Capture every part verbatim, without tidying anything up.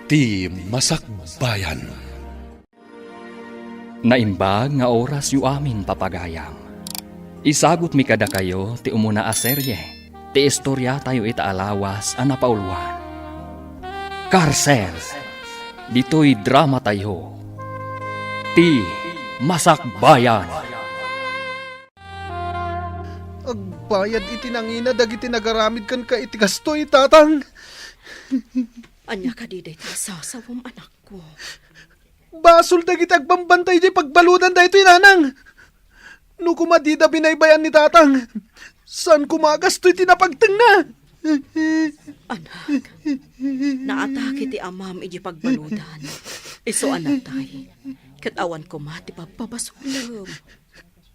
Ti Masakbayan. Naimbag nga orasyo amin, papagayam. Isagutmi kadakayo ti umuna a serie ti istoriatayo ita a lawas a napauluan. Karsel, ditoy dramatayo, Ti Masakbayan. Agbayad iti nangina dagiti nagaramid kenka iti kastoy, Tatang. Ania kadi daytoy a sasawem, anakko? Basol dagiti agbambantay idiay pagbaludan daytoy, Nanang. No koma dida binaybay-an ni Tatang, saan koma a kastoy ti napagtengna. Anak, naatake ti amam idiay pagbaludan. Isu a natay, ket awan koma ti pagpabasolem.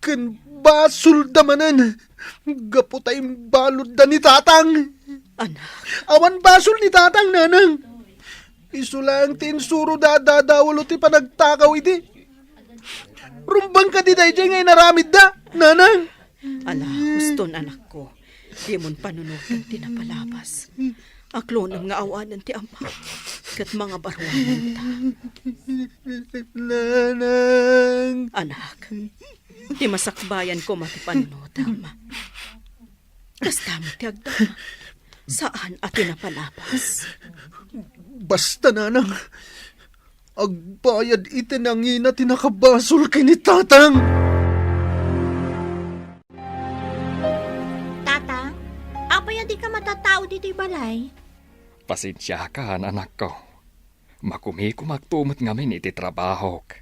Ken basolda manen, gapu ta imbaludda ni Tatang. Anak. Awan basol ni Tatang, Nanang. Isu laeng ti insuroda a dadaelo ti panagtakaw idi. Rumbeng kadi daydiay nga inaramidda, Nanang. Ala, huston, anakko. Dimon panunoten ti napalabas. Aklonem nga awanen ti amam ket mangabaruanenta. Nanang. Anak, ti masakbayan koma ti panunotam. Kasta met ti agdama. Saan a ti napalabas. Basta, Nanang, agbayad iti nangina ti nakabasol ken ni Tatang. Tatang, apay a dika matatao ditoy balay? Pasensiakan, anakko. Makumikumakto met ngamin iti trabahok.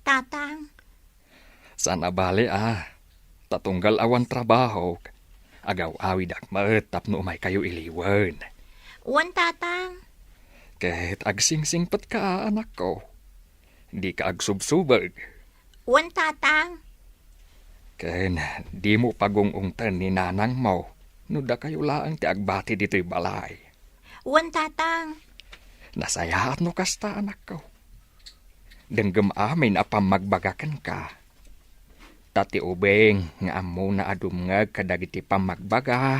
Tatang. Saan a bale a, ta tunggal awan trabahok, agaw-awidak met tapno umaykayo iliwen. Wen, Tatang. Ket agsingsingpetka, anakko. Dika agsubsubeg. Wen, Tatang. Ken dimo pagung-ungten ni nanangmo no dakayo laeng ti agbati ditoy balay. Wen, Tatang. Nasayaat no kasta, anakko. Denggem amin a pammagbaga kenka. Ta ti ubing nga ammona a dumngeg kadagiti pammagbaga,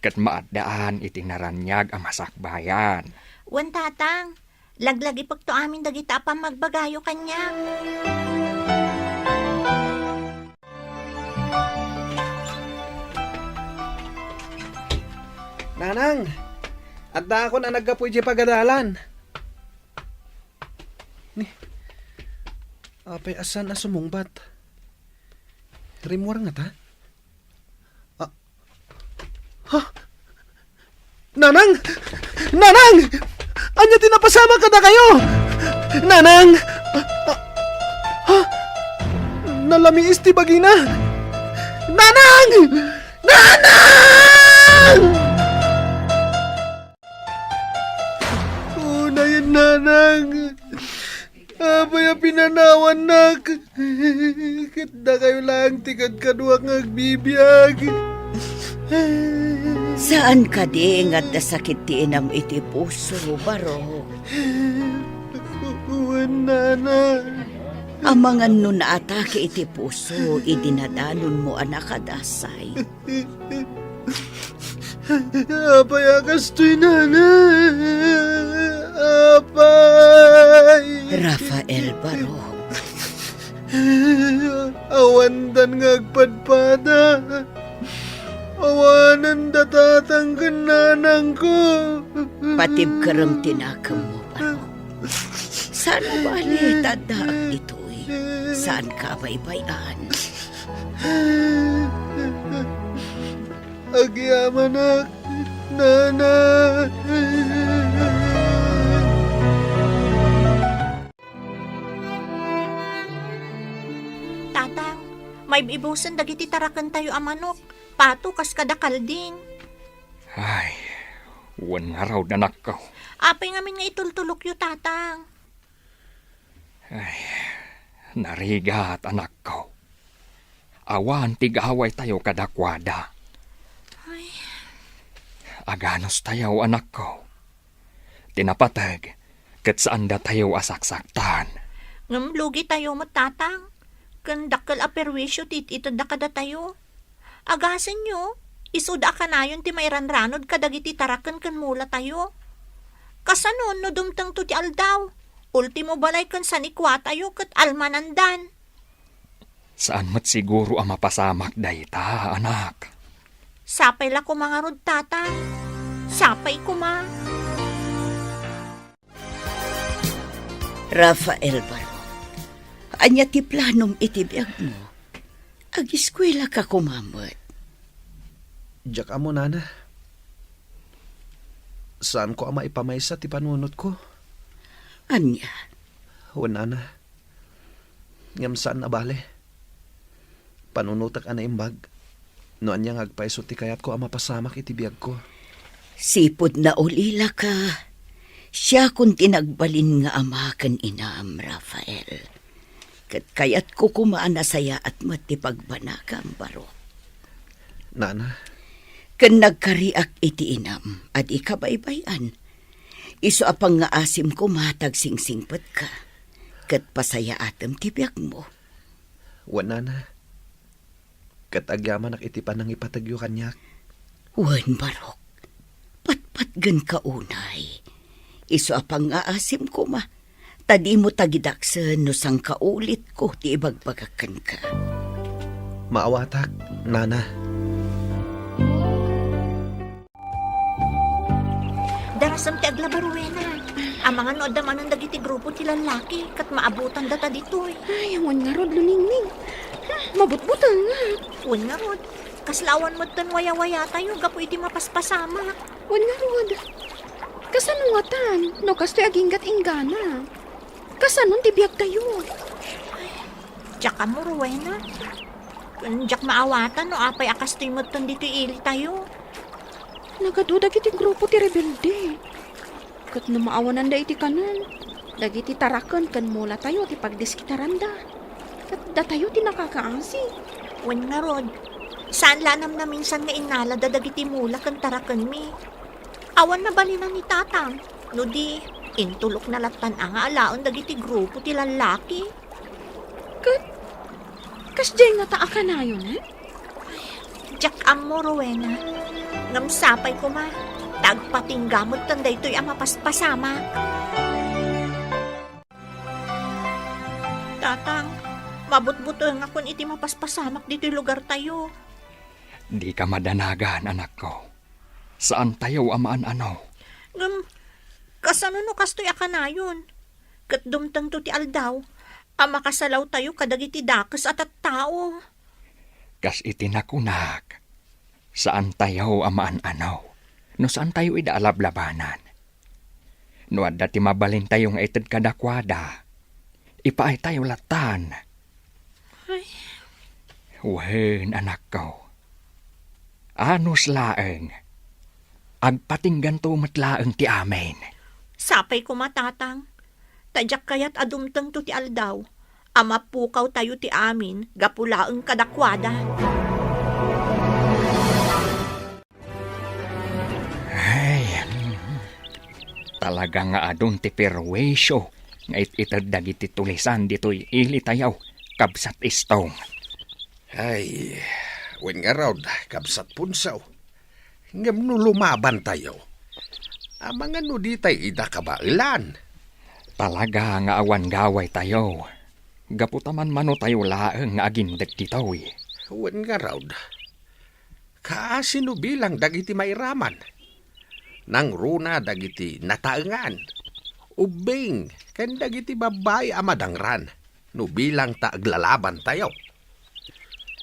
ket maaddaan iti naraniag a masakbayan. Wen, Tatang. Laglagipekto amin dagita a pammagbagayo kaniak. Nanang, addaakon a naggapu idiay pagadalan. Ni, apay a saan a sumungbat? Rimmuar ngata? Ah. Ha? Nanang! Nanang! Ania ti napasamak kadakayo? Nanang! Ah, ah, ha? Nalamiis ti bagina! Nanang! Nanang! Unayen, Nanang! Apay a pinanawannak? Ket dakayo laeng ti kadkaduak nga agbibiag. Saan kadi nga adda sakit ti inam iti puso, Barok? Wen, Nana. Amangan no naatake iti puso idi nadanonmo a nakadasay. Apay a kastoy, Nana? Apay! Rafael Barok. Awandan nga agpadpada. Awanen da tatang ken nanangko. Patibkerem ti nakemmo, Barok. Saan a bale ta addaak ditoy? Saanka a baybay-an? Agyamanak, Nana. Tatang, maib-ibusen dagiti tarakentayo a manok. Pato kas kada kalding. Ay, wen ngarud, anakko. Apay ngamin nga itultulokyo, Tatang? Ay, narigat, anakko. Awan ti gawaytayo kadakuada. Ay. Aganustayo, anakko. Ti napateg, ket saandatayo a saksaktan. Ngem lugitayo met, Tatang. Ken dakkel a perwisyo ti it-itedda kadatayo. Agasenyo, isuda a kanayon ti mairanranod kadagiti taraken ken mulatayo. Kasano no dumtengto ti aldaw? Ultimo balay ken sanikuatayo ket almanandan. Saan met siguro a mapasamak dayta, anak. Sapay la koma ngarud, Tatang. Sapay koma. Rafael Barok, ania ti planom iti biagmo? Agiskuelaka koma met. Diak ammo, Nana. Saanko a maipamaysa ti panunotko. Ania? Wen, Nana. Ngem saan a bale. Panunotek a naimbag. No ania nga agpayso ti kayatko a mapasamak iti biagko. Sipud naulilaka, siakon ti nagbalin nga ama ken inam, Rafael. Ket kayatko koma a nasayaat met ti pagbanagam, Barok. Nana. Ken nagkariak iti inam a di kabaybay-an. Isu a pangngaasim koma ta agsingsingpetka. Ket pasayaatem ti biagmo. Wen, Nana. Ket agyamanak iti panangipategyo kaniak. Wen, Barok, patpatgenka unay. Isu a pangngaasim koma, ta dimo tagidaksen no sangkaulitko ti ibagbagak kenka. Maawatak, Nana. Darasem ti aglaba, Rowena. Amangan no adda manen dagiti grupo ti lallaki ket maabutan data ditoy. Ay, awan ngarud, Luningning. Hmm, mabutbutengngak. Wen ngarud, kasla awan metten wayawayatayo gapu iti mapaspasamak. Wen ngarud, kasano ngatan no kastoy aginggat-inggana? Kasanon ti biagtayo? Diak ammo, Rowena. Ken diak maawatan no apay a kastoy metten ditoy ilitayo. Nagadu dagiti grupo ti rebelde. Ket no maawananda iti kanen, dagiti taraken ken mulatayo ti pagdiskitaranda. Ket datayo ti nakakaasi. Wen ngarud, saan la a namnaminsan nga innalada dagiti mula ken tarakenmi. Awan nabalinan ni Tatang, no di, intulokna lattan a nga alaen dagiti grupo ti lallaki. Ket, kasdiay ngata a kanayon, eh? Diak ammo, Rowena. Ngem sapay koma, ta agpatingga metten daytoy a mapaspasamak. Tatang, mabutbutengakon iti mapaspasamak ditoy lugartayo. Dika madanagan, anakko. Saantayo a maan-ano. Ngem, kasano no kastoy a kanayon? Ket dumtengto ti aldaw a makasalawtayo kadagiti dakes a tattao. Kas iti nakunak, saantayo a maan-ano no saantayo ida a lablabanan. No adda ti mabalintayo nga ited kadakuada, ipaaytayo lattan. Ay. Wen, anakko. Anus laeng. Agpatingganto met laeng ti amin. Sapay koma, Tatang. Ta diak kayat a dumtengto ti aldaw a mapukawtayo ti amin gapu laeng kadakuada. Ay, talaga nga adun ti perwisyo nga it-ited dagiti tulisan ditoy ilitayo, Kabsat Istong. Ay, wen ngarud, Kabsat Punsaw. Ngem no lumabantayo, amangan no ditay ida kabaelan. Talaga nga awan gawaytayo, gapu ta manmanotayo laeng nga agindek ditoy. Wen ngarud, kaasi no bilang dagiti mairaman. Nangruna dagiti nataengan, ubbing, ken dagiti babbai a madangran no bilang ta aglalabantayo.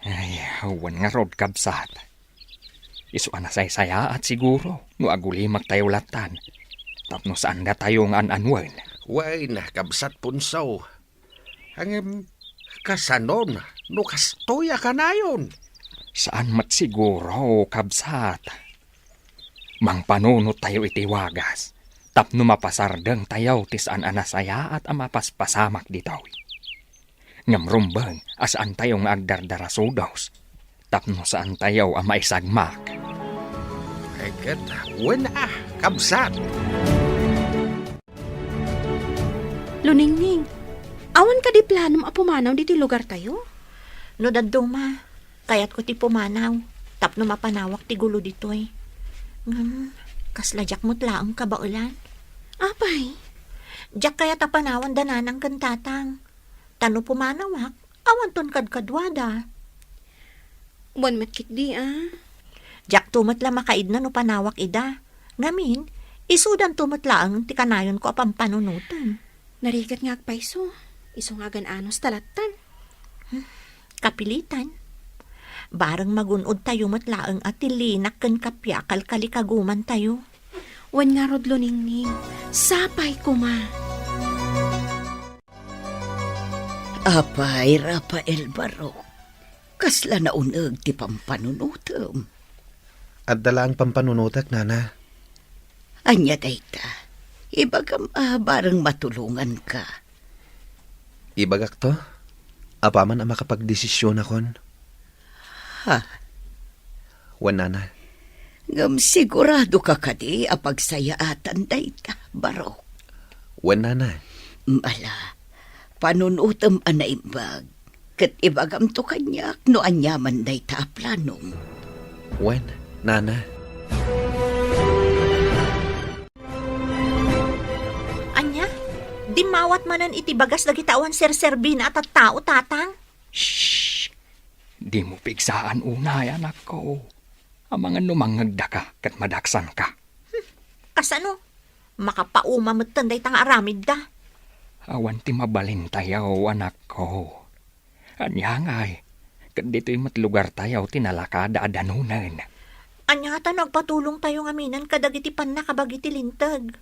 Ay, wen ngarud, kabsat. Isu a nasaysayaat siguro no agulimaktayo lattan tapno saandatayo nga an-anuen. Wen, Kabsat Punsaw. Ngem, kasanon no kastoy a kanayon? Saan met siguro, kabsat. Mangpanunottayo iti wagas tapno mapasardengtayo ti saan a nasayaat a mapaspasamak ditoy. Ngem rumbeng a saantayo nga agdardarasudos tapno saantayo a maisagmak. Ay ket, wen a, kabsat. Luningning, awan kadi planom a pumanaw ditoy lugartayo? No dadduma, kayatko ti pumanaw tapno mapanawak ti gulo ditoy. Ngem, kasla diak met laeng kabaelan. Apay, diak kayat a panawan da nanang ken tatang. Ta no pumanawak, awanton kadkaduada. Wen met ketdi, a. Diakto met la makaidna no panawak ida. Ngamin, isudanto met laeng ti kanayonko a pampanunotem. Narigat nga agpayso. Isu nga agan-anos ta lattan. Hmm, kapilitan. Bareng magun-odtayo met laeng a ti linak ken kappia kalkalikagumantayo. Wen ngarud, Luningning, sapay koma. Apay, Rafael Barok, kasla nauneg ti pampanunotem? Adda laeng pampanunotek, Nana. Ania dayta? Ibagam a bareng matulonganka. Ibagakto, apaman a makapagdesisionakon. Ha? Wen, Nana. Ngem siguradoka kadi a pagsayaatan dayta, Barok? Wen, Nana. Ala, panunotem a naimbag, ket ibagamto kaniak no aniaman dayta a planom. Wen, Nana. Ania? Dimmawat manen iti bagas dagiti awan serserbina a tattao, tatang? Shh! Dimo pigsaan unay, anakko. Amangan no mangngegdaka ket madaksanka. Hmm, kasano? Makapauma metten dayta nga aramidda. Awan ti mabalintayo, anakko. Ania ngay, ket ditoy met lugartayo ti nalakada a danunen. Ania ngata no agpatulongtayo ngaminen kadagiti pannakabagi ti Linteg?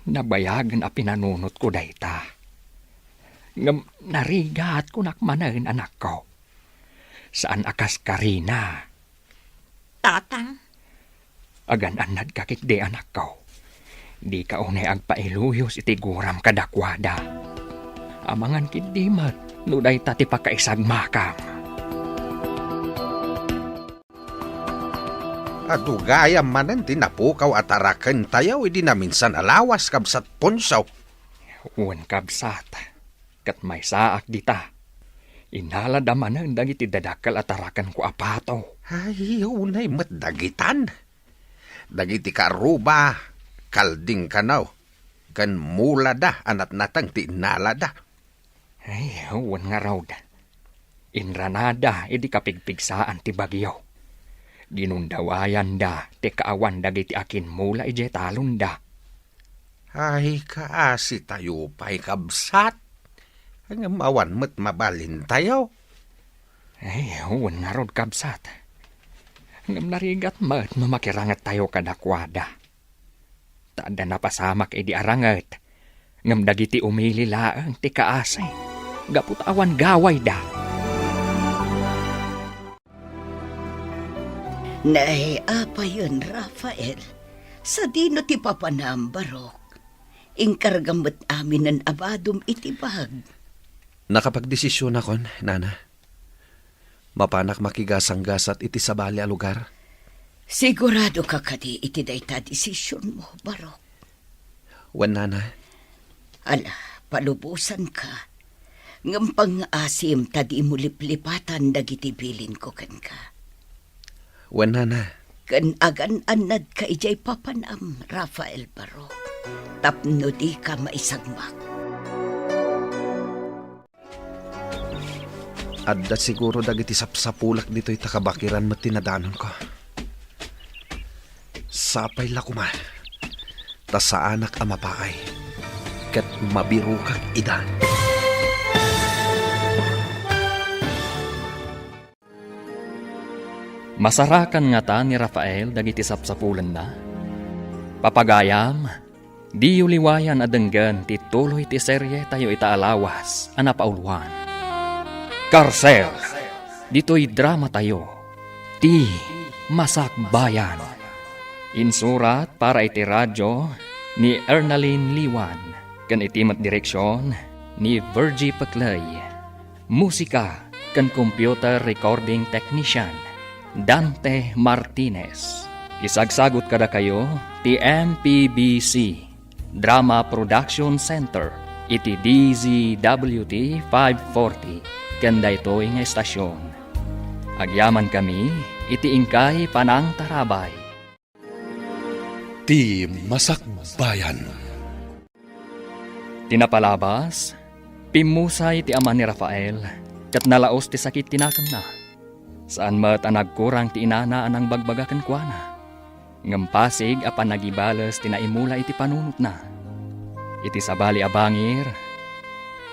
Nabayagen a pinanunotko dayta. Ngem narigat kunak manen, anakko. Saan a kas Karina. Tatang. Agan-annadka ketdi, anakko. Dika unay agpailuyos iti guram kadakuada. Amangan ketdi met no dayta ti pakaisagmakam. Adu gayam manen ti napukaw a tarakentayo idi naminsan a lawas, Kabsat Ponso. Wen, kabsat. Ket maysaak dita. Innalada manen dagiti dadakkel a tarakenko a pato. Ay, unay met dagitan. Dagiti karuba, kalding kano, ken mulada a natnateng ti innalada. Ay, wen ngarud. Inranada idi kapigpigsaan ti bagyo. Ginundawayanda ti kaawan dagiti akimmula idiay talonda. Ay, kaasitayo pay, kabsat. Ngem awan met mabalintayo. Ay, wen ngarud, kabsat. Ngem narigat met no makirangettayo kadakuada. Ta adda napasamak idi aranget, ngem dagiti umili laeng ti kaasi, gapu ta awan gawayda. Nay, apayen, Rafael, sadino ti papanam, Barok? Inkargam met aminen a badom iti bag. Nakapagdesisionakon, Nana. Mapanak makigasanggasat iti sabali a lugar. Siguradoka kadi iti dayta a desisionmo, Barok? Wen, Nana. Ala, palubosanka. Ngem pangngaasim ta dimo liplipatan dagiti bilinko kenka. Wen, Nana. Ken agan-annadka idiay papanam, Rafael Barok, tapno dika maisagmak. Adda siguro dagiti sapsapulak ditoy ta kabakiran met ti nadanonko. Sapay la koma ta saanak a mapaay ket mabirokak ida. Masarakan ngata ni Rafael dagiti sapsapulenna? Papagayam, diyo liwayan a denggen ti tuloy ti serietayo ita a lawas a napauluan. Karsel! Ditoy dramatayo, Ti Masakbayan. Insurat para iti radio ni Ernalyn Liwan, ken iti met direksion ni Virgie Peclay. Musika ken computer recording technician, Dante Martinez. Isagsagut kadakayo ti M P B C Drama Production Center iti D Z W T five forty ken daytoy nga estasion. Agyamankami iti inkay panangtarabay. Ti Masakbayan. Ti napalabas, pimmusay ti ama ni Rafael, ket nalaus ti sakit ti nakemna. Saan met a nagkurang ti inana a nangbagbaga kenkuana. Ngem pasig a panagibales ti naimula iti panunotna. Iti sabali a bangir,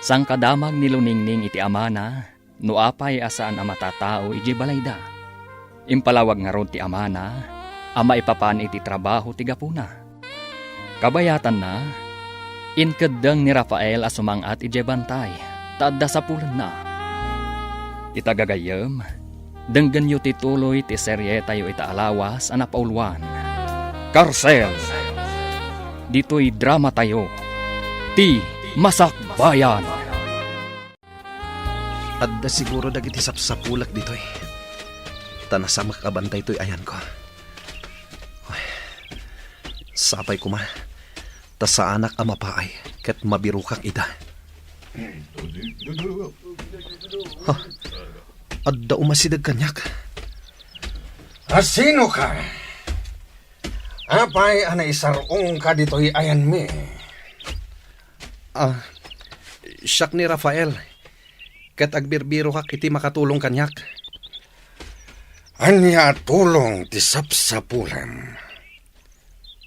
sangkadamag ni Luningning iti amana, no apay a saan a matatao idiay balayda. Impalawag ngarud ti amana a maipapan iti trabaho ti gapuna. Kabayatanna, inkeddeng ni Rafael a sumang-at idiay bantay ta adda sapulenna. Ita gagayyem, denggenyo ti tuloy ti serietayo ita a lawas a napauluan, Karsel. Ditoy dramatayo, Ti Masakbayan. Adda siguro dagiti sapsapulak ditoy. Ta nasamak a bantay toy ayanko. Uy, sapay koma, ta saanak a mapaay ket mabirokak ida. Ha? Adda umasideg kaniak. Asinoka? Apay a naisar-ongka ditoy ayanmi? Ah, siak ni Rafael, ket agbirbirokak iti makatulong kaniak. Ania a tulong ti sapsapulem?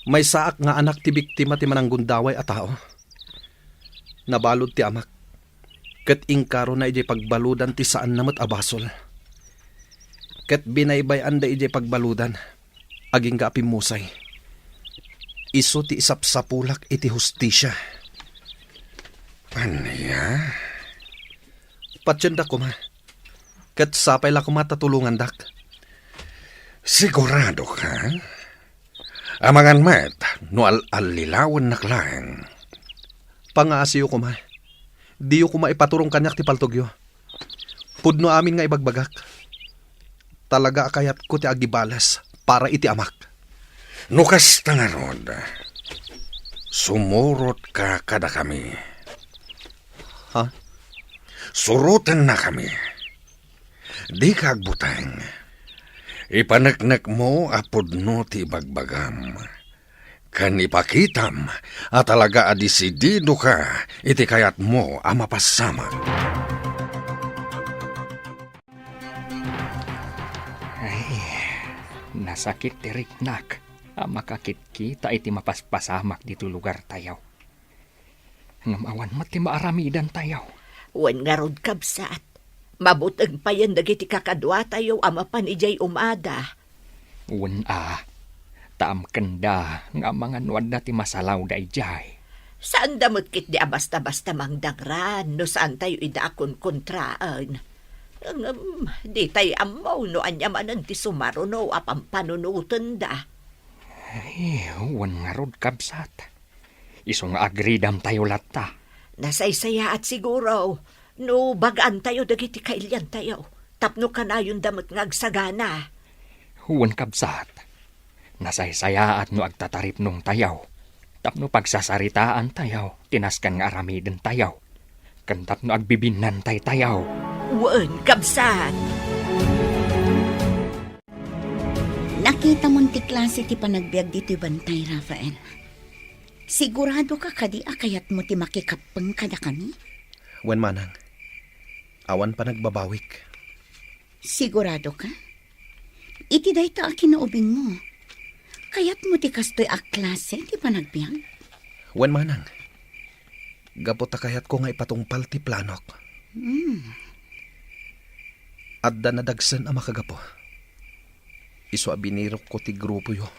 Maysaak nga anak ti biktima ti mananggundaway a tao. Nabalud ti amak, ket inkarona idiay pagbaludan ti saanna met a basol. Ket binaybay-anda idiay pagbaludan, agingga a pimmusay. Isu ti isapsapulak iti hustisia. Ania? Patiendak koma, ket sapay la koma ta tulongandak. Siguradoka? Amangan met no al-allilawennak laeng. Pangaasiyo koma. Diyo koma ipaturong kaniak ti paltogyo. Pudno amin nga ibagbagak. Talaga a kayatko ti agibales para iti amak. No kasta ngarud, sumurotka kadakami. Ha? Surotennakami. Dika agbuteng. Ipaneknekmo a pudno ti ibagbagam. Ken ipakitam a talaga a disididoka iti kayatmo a mapasamak. Ay, nasakit ti riknak a makakitkita iti mapaspasamak ditoy lugartayo. Ngem awan met ti maaramidantayo. Wen ngarud, kabsat, mabuteng payen dagiti kakaduatayo a mapan idiay umada. Wen a, ta amkenda nga amangan no adda ti masalawda idiay. Saanda met ketdi a basta-basta mangdangran no saantayo ida a konkontraen. Ngem, ditay ammo no ania manen ti sumaruno a pampanunotenda. Ay, wen ngarud, kabsat. Isu nga agridamtayo latta. Nasaysayaat siguro no bagaantayo dagiti kailiantayo tapno kanayonda met nga agsagana. Wen, kabsat, nasaysayaat no agtataripnongtayo tapno pagsasaritaantayo ti nasken nga aramidentayo ken tapno agbibinnantaytayo. Wen, kabsat. Nakitamon ti klase ti panagbiag ditoy bantay, Rafael. Siguradoka kadi a kayatmo ti makikappeng kadakami? Wen, manang. Awan panagbabawik. Siguradoka? Iti dayta a kinaubingmo, kayatmo ti kastoy a klase ti panagbiag? Wen, manang. Gapu ta kayatko nga ipatungpal ti planok. Hmm. Adda nadagsen a makagapu. Isu a binirokko ti grupoyo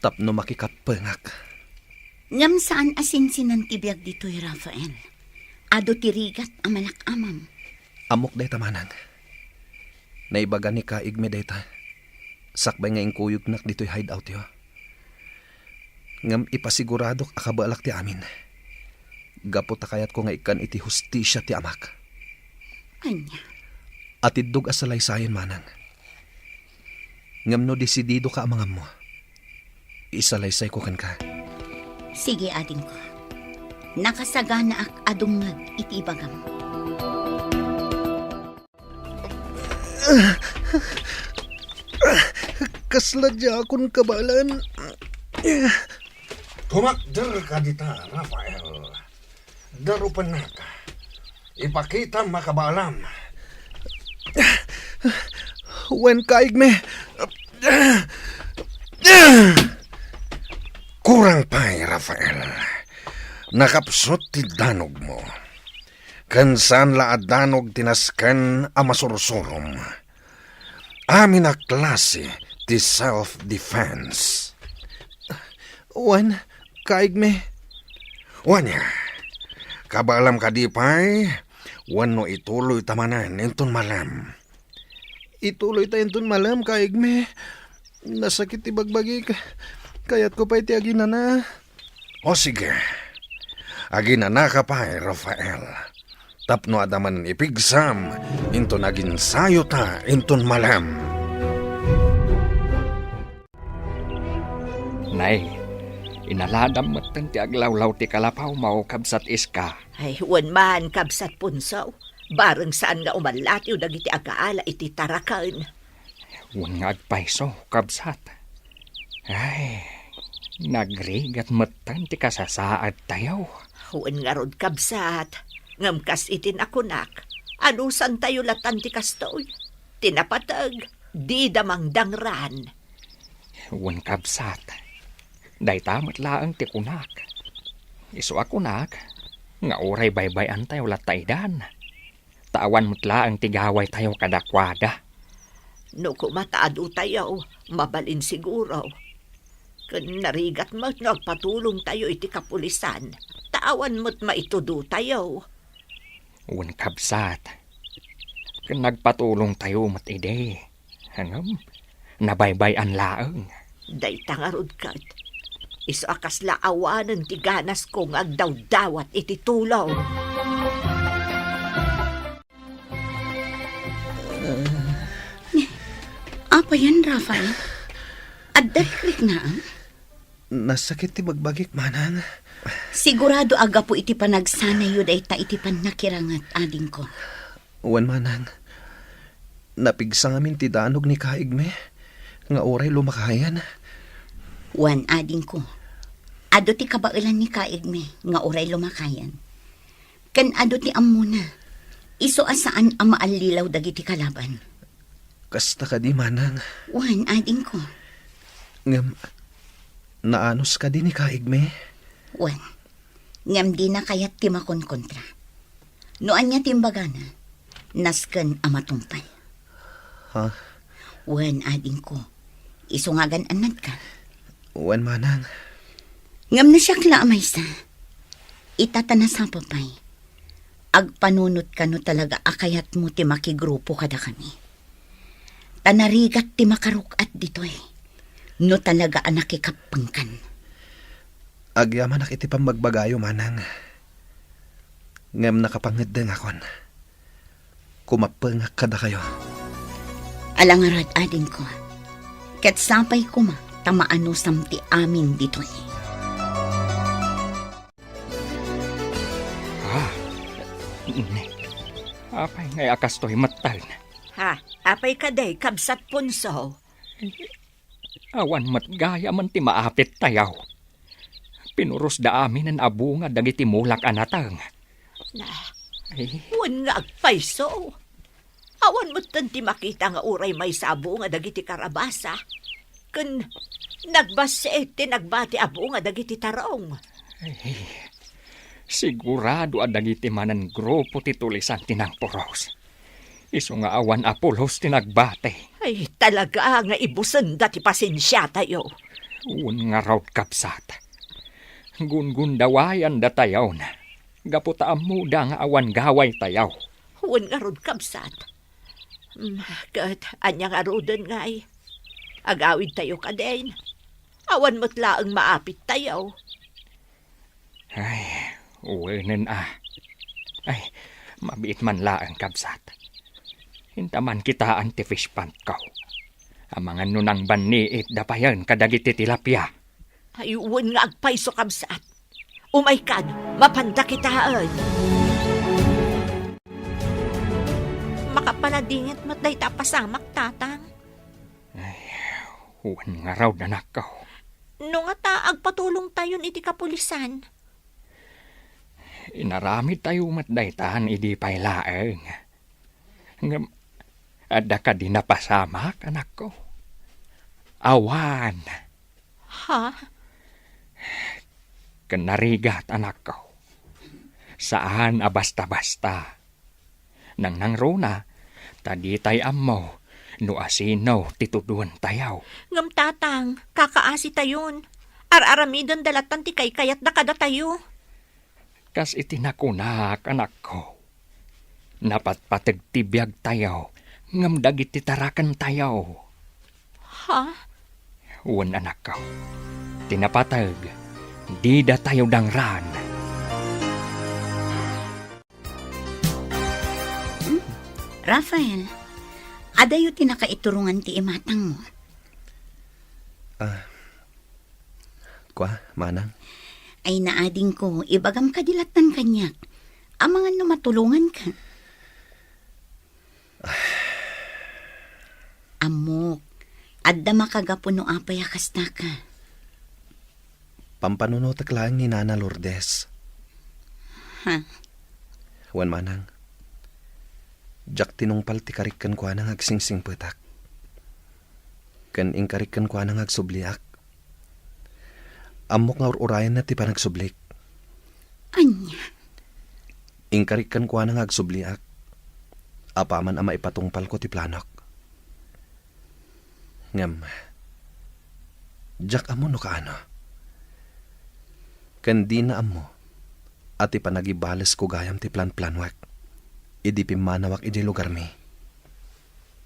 tapno makikappengak. Ngem saan a sinsinan ti biag ditoy, Rafael. Adu ti rigat a malak-amam. Ammok dayta, manang. Naibaga ni Kaigmi dayta sakbay nga inkuyognak ditoy hideoutyo. Ngem ipasiguradok a kabaelak ti amin. Gapu ta kayatko nga ikkan iti hustisia ti amak. Ania? Atiddog a salaysayen, manang. Ngem no disididoka a mangammo, isalaysayko kenka. Sige, adingko. Nakasaganaak a dumngeg iti ibagam. Kasla diakon kabaelan. Kumakder ka dita, Rafael. Darupennak. Ipakitam a kabaalam. Wen, kaigmi. Kurang pay, Rafael. Nakapsut ti danogmo. Ken saan la a danog ti nasken a masursurom. Amin a klase ti self-defense. Wen, kaigmi. Wen, kabaalam kadi pay wenno ituloyta manen inton malem? Ituloyta inton malem, kaigmi. Nasakit ti bagbagik. Kayatko pay ti aginana. O sige, aginanaka pay, Rafael, tapno adda manen ipigsam inton aginsayota inton malem. Nay, inaladam metten ti aglawlaw ti kalapawmo, Kabsat Iska. Ay, wen man, Kabsat Punso. Bareng saan nga umallatiw dagiti agaala iti taraken. Wen nga agpayso, kabsat. Ay, nagrigat metten ti kasasaadtayo. Wen ngarud, kabsat, ngem kas iti nakunak, anusantayo latan ti kastoy. Ti napateg, dida mangdangran. Wen, kabsat, dayta met laeng ti kunak. Isu a kunak nga uray baybay-antayo latta idan. Ta awan met laeng ti gawaytayo kadakuada. No koma ta adutayo, mabalin siguro. Ken narigat met no agpatulongtayo iti kapulisan, ta awan met maitudotayo. Wen, kabsat, ken nagpatulongtayo met idi. Ngem, nabaybay-an laeng. Dayta ngarud ket, isu a kasla awanen ti ganasko nga agdawdawat iti tulong. Apay, Rafael? Adda rikriknaem? Nasakit ti bagbagik, manang. Sigurado a gapu iti panagsanayo dayta iti pannakiranget, adingko. Wen, manang. Napigsa ngamin ti danog ni kaigmi nga uray lumakayen. Wen, adingko. Adu ti kabaelan ni kaigmi nga uray lumakayen. Ken adu ti ammona. Isu a saan a maallilaw dagiti kalaban. Kasta kadi, manang? Wen, adingko. Ngem, naanus kadi ni kaigmi? Wen. Ngem dina kayat ti makonkontra. No ania ti imbagana, nasken a matungpal. Ha? Wen, adingko. Isu nga agan-annadka. Wen, manang. Ngem no siak la a maysa, ita ta nasapa pay, agpanunot ka no talaga a kayatmo ti makigrupo kadakami. Ta narigat ti makaruk-at ditoy, no talaga a nakikappengkan. Agyamanak iti pammagbagayo, manang. Ngem nakapangeddengakon. Kumappengak kadakayo. Ala ngarud, adingko. Ket sapay koma ta maanusam ti amin ditoy. Ah, ne. Apay ngay a kastoy metten? Ha, apay kadi, Kabsat Punso? Awan met gayamen ti maapittayo. Pinurosda aminen a bunga dagiti mulak a nateng. Na, Ay. Wen nga agpayso. Awan metten ti makita nga uray maysa a bunga dagiti karabasa. Ken nagbassit ti nagbati a bunga dagiti tarong. Ay, sigurado a dagiti manen grupo ti tulisan ti nangpuros. Isu nga awan a pulos ti nagbati. Ay, talaga nga ibusenda ti pasensiatayo. Wen ngarud, kabsat. Gungundawayandatayon gapu ta ammoda nga awan gawaytayo. Wen ngarud, kabsat. Mm, ket ania ngaruden ngay? Agawidtayo kadin? Awan met laeng maapittayo. Ay, wenen a. Ay, mabiit man laeng, kabsat. Inta man kitaan ti fish pond ko. Amangan no nangbanniit da payen kadagiti tilapia. Ay, wen nga agpayso, kabsat. Umaykan, mapanda kitaen. Makapaladingit met dayta a pasamak, tatang. Ay, wen ngarud, anakko. No ngata, agpatulongtayon iti kapulisan. Inaramidtayo met daytan idi pay laeng. Ngem adda kadi napasamak, anakko? Awan. Ha? Ken narigat, anakko. Saan a basta-basta. Nangnangruna, ta ditay ammo no asino ti tuduentayo. Ngem, Tatang, kakaasitayon. Ar-aramidenda lattan ti kaykayatda kadatayo. Kas iti nakunak, anakko, napatpateg ti biagtayo, ngem dagiti tarakentayo. Ha? Wen, anakko, ti napateg, didatayo dangran. Hmm? Rafael, adayo ti nakaiturongan ti imatangmo? Ah, kua, manang? Ay, naadingko, ibagam kadi lattan kaniak. Amangan no matulonganka. Ammok, adda makagapu no apay a kastaka. Pampanunotek laeng ni Nana Lourdes. Ha? Wen, manang, diak tinungpal ti karik kenkuana nga agsingsingpetak. Ken inkarik kenkuana nga agsubliak. Ammok nga ur-urayenna ti panagsublik. Ania? Inkarik kenkuana nga agsubliak, apaman a maipatungpalko ti planok. Ngem, diak ammo no kaano. Ken dina ammo a ti panagibalesko gayam ti planplanuek idi pimmanawak idiay lugarmi.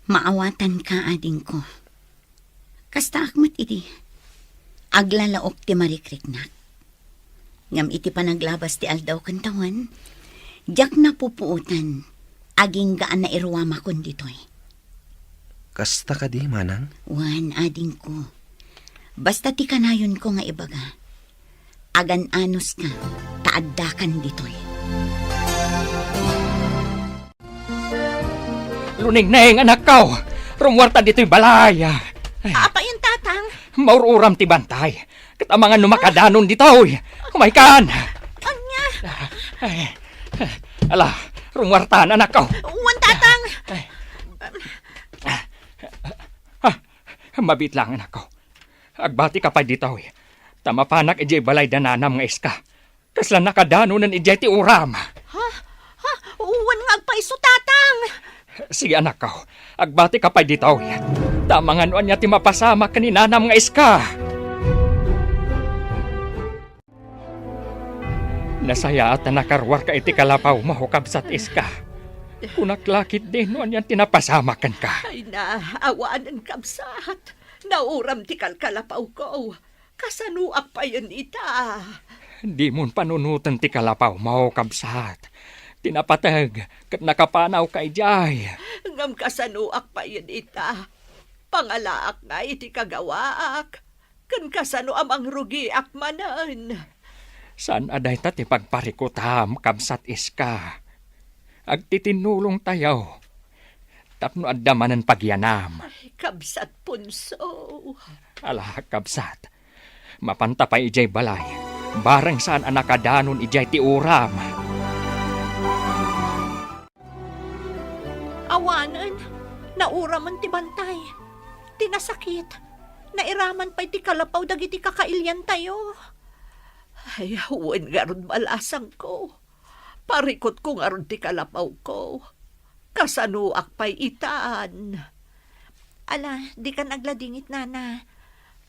Maawatanka, adingko. Kastaak met idi, aglalaok ti marikriknak. Ngem iti panaglabas ti aldaw ken tawen, diak napupuotan, agingga a nairuamakon ditoy. Kasta kadi, manang? Wen, adingko. Basta ti kanayonko nga ibaga, agan-anoska, ta addakan ditoy. Lunengneng, anakko! Rummuarta ditoy balay! Ay. Apayen, Tatang? Maur-uram ti bantay. Ket amangan no makadanon ditoy. Umaykan! Ania? Ay. Ala, rummuartan, anakko. Wen, Tatang. Ay. Ah, mabiit lang, anakko. Agbatika pay ditoy. Ta mapanak idiay balay da nanam nga iska. Kasla nakadanonen idiay ti uram. Ha? Ha? Wen nga agpayso, Tatang! Sige, anakko. Agbatika pay ditoy. Ta amangan no ania ti mapasamak ken ni nanam nga iska. Nasayaat a nakaruarka iti kalapawmo, kabsat iska. Kunak la ketdi no anian ti napasamak kenka. Ay na, awanen, kabsat. Nauram ti kalkalapawko. Kasanoak payen ita? Dimon panunoten ti kalapawmo, kabsat. Ti napateg ket nakapanawka idiay. Ngem kasanoak payen ita? Pangalaak ngay ti kagawaak, ken kasano a mangrugiak manen? Saan a dayta ti pagparikutam, kabsat iska. Agtitinnulongtayo tapno adda manen pagyanam. Ay, kabsat Ponso. Ala, kabsat. Mapanta pay idiay balay. Bareng saan a nakadanon idiay ti uram. Awanen, nauramen ti bantay. Ti nasakit, nairaman pay ti kalapaw dagiti kakailiantayo. Ay, wen ngarud, balasangko. Parikutko ngarud ti kalapawko. Kasanoak pay itan? Ala, dikan agladingit, nana.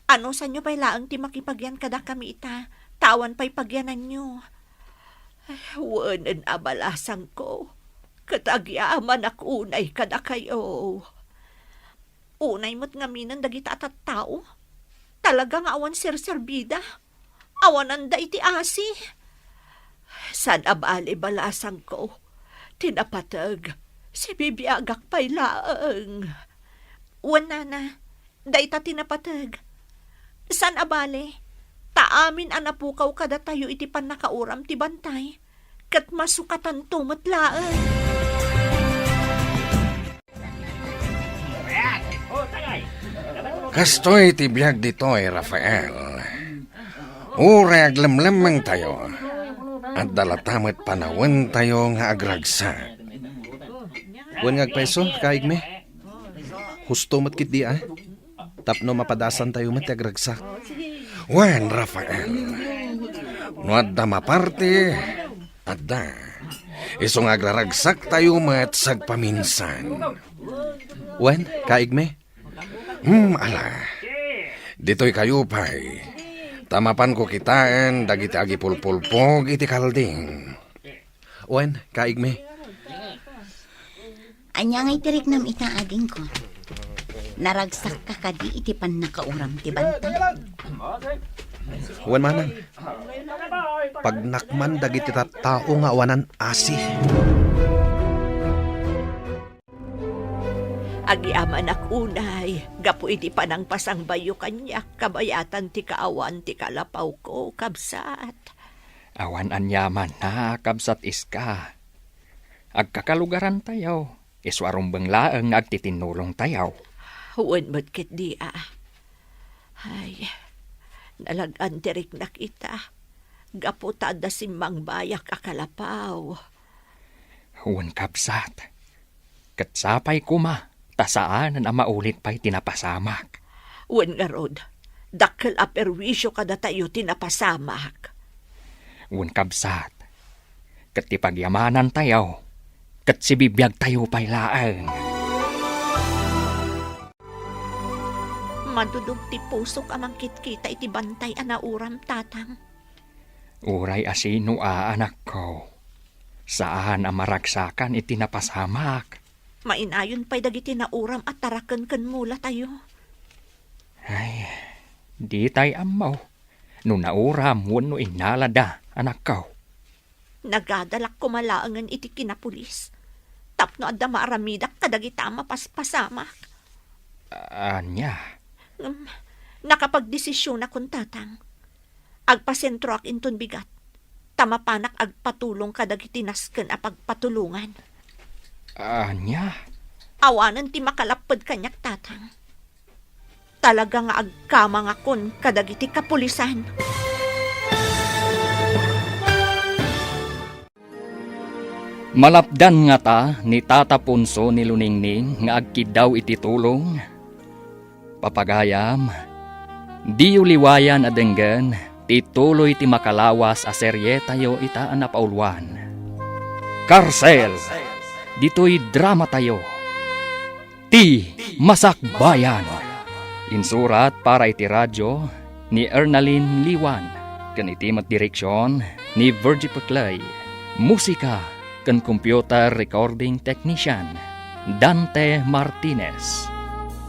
Anusanyo pay laeng ti makipagyan kadakami ita, ta awan pay pagyananyo. Ay, wenen a balasangko, ket agyamanak unay kadakayo. Unay met ngaminen dagita a tattao. Talaga nga awan serserbida. Awananda iti asi. Saan a bale, balasangko. Ti napateg, sibibiagak pay laeng. Wen, nana, dayta ti napateg. Saan a bale, ta amin a napukaw kadatayo iti pannakauram ti bantay, ket masukatanto met laeng. Kastoy ti biag ditoy, Rafael. Uray aglemlemmengtayo, adda latta met panawentayo nga agragsak. Wen nga agpayso, kaigmi. Husto met ketdi a. Tapno mapadasantayo met ti agragsak. Wen, Rafael, no adda maparti, adda. Isu nga agraragsaktayo met sagpaminsan. Wen, kaigmi. Hmm, ala. Ditoy kayo pay. Ta mapanko kitaen dagiti agipulpulpog iti kalding. Wen, kaigmi. Ania nga itiriknam ita, adingko? Naragsakka kadi iti pannakauram ti bantay? Wen, manang. Pagnakman dagiti tattao nga awanan asi. Agyamanak unay, gapu iti panangpasangbayo kaniak, kabayatan ti kaawan ti kalapawko, kabsat. Awan aniamanna, kabsat Iska. Agkakalugarantayo, isu a rumbeng laeng nga agtitinnulongtayo. Wen met ketdi a. Ay, nalag-an ti riknak ita, gapu ta adda simmangbayak a kalapaw. Wen, kabsat. Ket sapay koma, ta saanen a maulit pay ti napasamak. Wen ngarud, dakkel a perwisio kadatayo ti napasamak. Wen, kabsat, ket ti pagyamanantayo, ket sibibiagtayo pay laeng. Madudog ti pusok a mangkitkita iti bantay a nauram, Tatang. Uray a sino a, anakko, saan a maragsakan iti napasamak. Mainayon pay dagiti nauram a taraken ken mulatayo. Ay, ditay ammo no nauram wenno innalada, anakko. Nagadalak koma laengen iti kinapulis tapno adda maaramidak kadagita a mapaspasamak. Ania? Ngem, nakapagdesisionakon, Tatang. Agpasentroak inton bigat, ta mapanak agpatulong kadagiti nasken a pagpatulongan. Ania? Awanen ti makalapped kaniak, Tatang. Talaga nga agkamangakon kadagiti kapulisan. Malapdan ngata ni Tata Ponso ni Luningning nga agkiddaw iti tulong? Papagayam, diyo liwayan a denggen ti tuloy ti makalawas a serietayo ita a napauluan. Karsel! Ditoy dramatayo, Ti Masakbayan. Insurat para iti radyo ni Ernalyn Liwan, ken iti met direksion ni Virgie Peclay. Musika ken computer recording technician, Dante Martinez.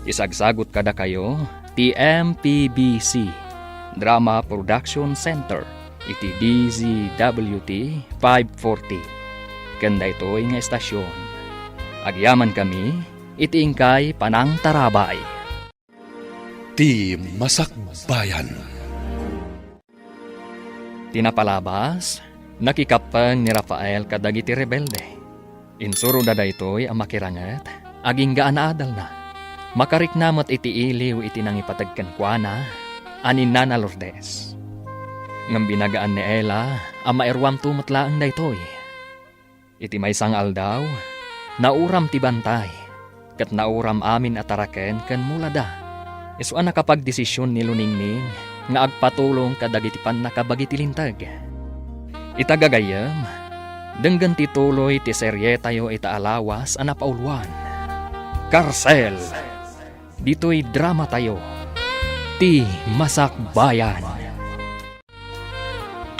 Isagsagut kadakayo ti M P B C Drama Production Center iti D Z W T five forty. Ken daytoy nga estasion, agyamankami iti inkay panangtarabay. Ti Masakbayan. Ti napalabas, nakikappeng ni Rafael kadagiti rebelde. Insuroda daytoy a makiranget, agingga a naadalna. Makarikna met iti iliw iti nangipateg kenkuana a ni Nana Lourdes. Ngem binagaan ni Ella a mairuamto met laeng daytoy. Iti maysa nga aldaw, nauram ti bantay, ket nauram amin a taraken ken mulada. Isu a nakapagdesision ni Luningning nga agpatulong kadagiti pannakabagi ti linteg. Ita gagayyem, denggen ti tuloy ti serietayo ita a lawas a napauluan. Karsel! Ditoy dramatayo, Ti Masakbayan.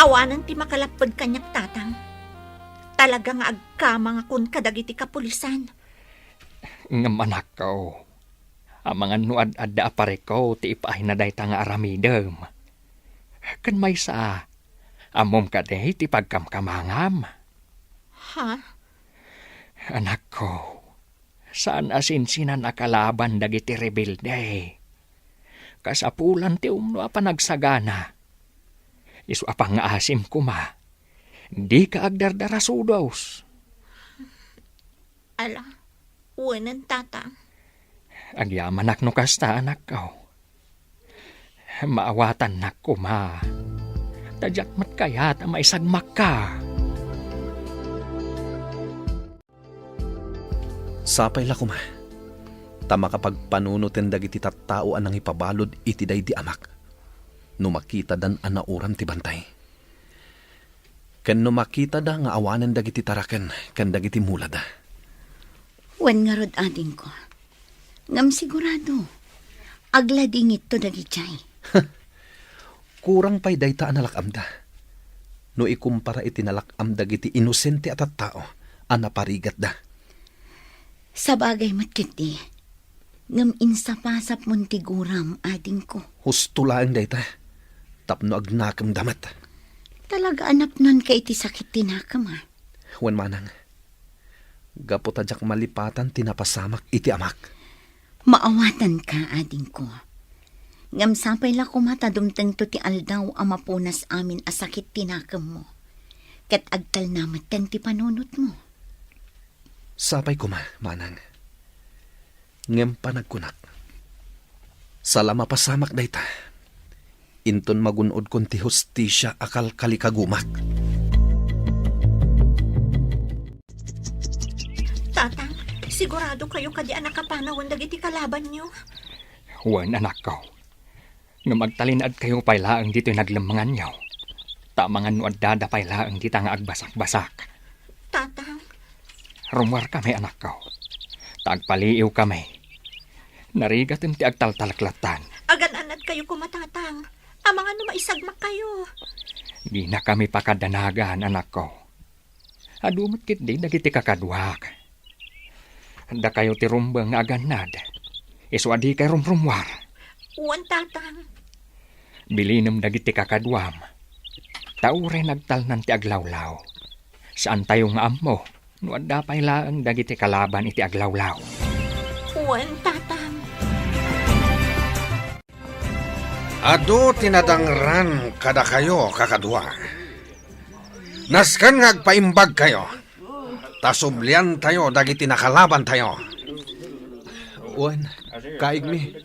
Awanen ti makalapped kaniak, Tatang. Talaga nga agkamangakon kadagiti kapulisan. Ngem anakko, amangan no ad-adda a parikko ti ipaayna dayta nga aramidem. Ken maysa, ammom kadi ti pagkamkamangam? Ha? Anakko, saan a sinsinan a kalaban dagiti rebelde. Kasapulan ti umno a panagsagana. Isu a pangngaasim koma, dika agdardarasudos. Ala, wenen, Tatang. Agyamanak no kasta, anakko. Maawatannak koma. Ta diak met kayat a maisagmakka. Sapay la koma, ta makapagpanunoten dagiti tattao a nangipabalud iti daydi amak, no makitadan a nauram ti bantay, ken no makitada nga awanen dagiti taraken ken dagiti mulada. Wen ngarud, adingko. Ngem sigurado, agladingitto dagidiay. Kurang pay dayta a nalak-amda no ikumpara iti nalak-am dagiti inosente a tattao a naparigatda. Sabagay met ketdi, ngem insapasapmon ti guram, adingko. Husto laeng dayta, tapno agnakemda met. Talaga a napnonka iti sakit ti nakem, a? Wen manang, gapu ta diak malipatan ti napasamak iti amak. Maawatanka, adingko. Ngem sapay la koma ta dumtengto ti aldaw a mapunas amin a sakit ti nakemmo, ket agtalna metten ti panunotmo. Sapay koma, manang. Ngem panagkunak, sala mapasamak dayta, inton magun-odkon ti hustisia a kalkalikagumak. Tatang, sigurado kayo kadi a nakapanawen dagiti kalabanyo? Wen, anakko. Ngem agtalinaedkayo pay laeng ditoy naglemmenganyo, ta amangan no addada pay laeng dita nga agbasakbasak. Tatang. Rummuarkami, anakko, ta agpaliiwkami. Narigaten ti agtaltaleklattan. Agan-anadkayo koma, Tatang. Amangan no maisagmakkayo. Dinakami pakadanagan, anakko. Adu met ketdi dagiti kakaduak. Dakayo ti rumbeng nga agannad, isu a dikay rumrummuar. Wen, Tatang. Bilinem dagiti kakaduam, ta uray nagtalnan ti aglawlaw, saantayo nga ammo no adda pay laeng dagiti kalaban iti aglawlaw. Wen, Tatang. Adu ti nadangran kadakayo, kakadua. Nasken nga agpaimbagkayo, ta subliantayo dagiti nakalabantayo. Wen, kaigmi.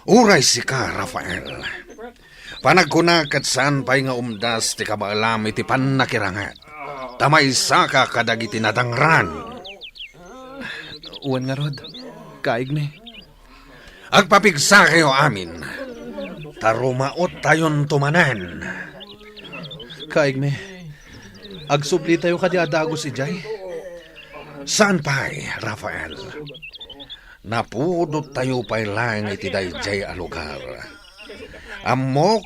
Uray sika, Rafael. Panagkunak ket saan pay nga umdas ti kabaelam iti pannakiranget, ta maysaka kadagiti nadangran. Wen ngarud, kaigmi. Agpapigsakayo amin, ta rumaottayonto manen. Kaigmi, agsublitayo kadi a dagus idiay? Saan pay, Rafael. Napudottayo pay laeng iti daydiay a lugar. Ammok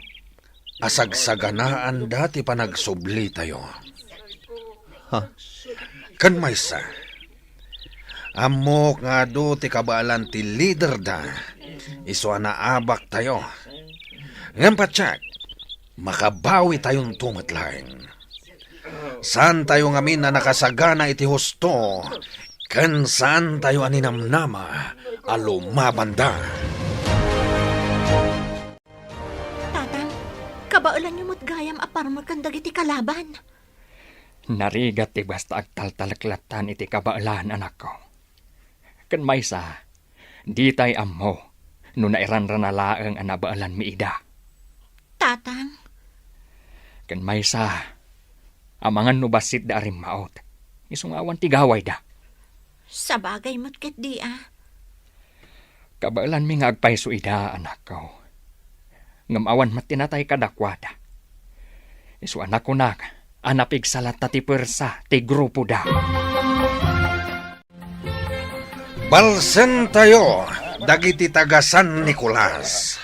a sagsaganaanda ti panagsublitayo. Ha? Ken maysa, ammok nga adu ti kabaelan ti liderda, isu a naabaktayo. Ngem patiek, makabawitayonto met laeng. Saantayo ngamin a nakasagana iti husto, ken saantayo a ninamnama a lumabanda. Tatang, kabaelanyo met gayam a parmekan dagiti kalaban. Narigat ti basta agtaltaleklattan iti kabaelan, anakko. Ken maysa, ditay ammo no nairanrana laeng a nabaelanmi ida. Tatang. Ken maysa, amangan no bassitda a rimmaot, isu nga awan ti gawayda. Sabagay met ketdi a. Kabaelanmi nga agpayso ida, anakko. Ngem awan met ti natay kadakuada. Isu a nakunak a napigsa latta ti puersa ti grupoda. Balsentayo dagiti taga San Nicolas.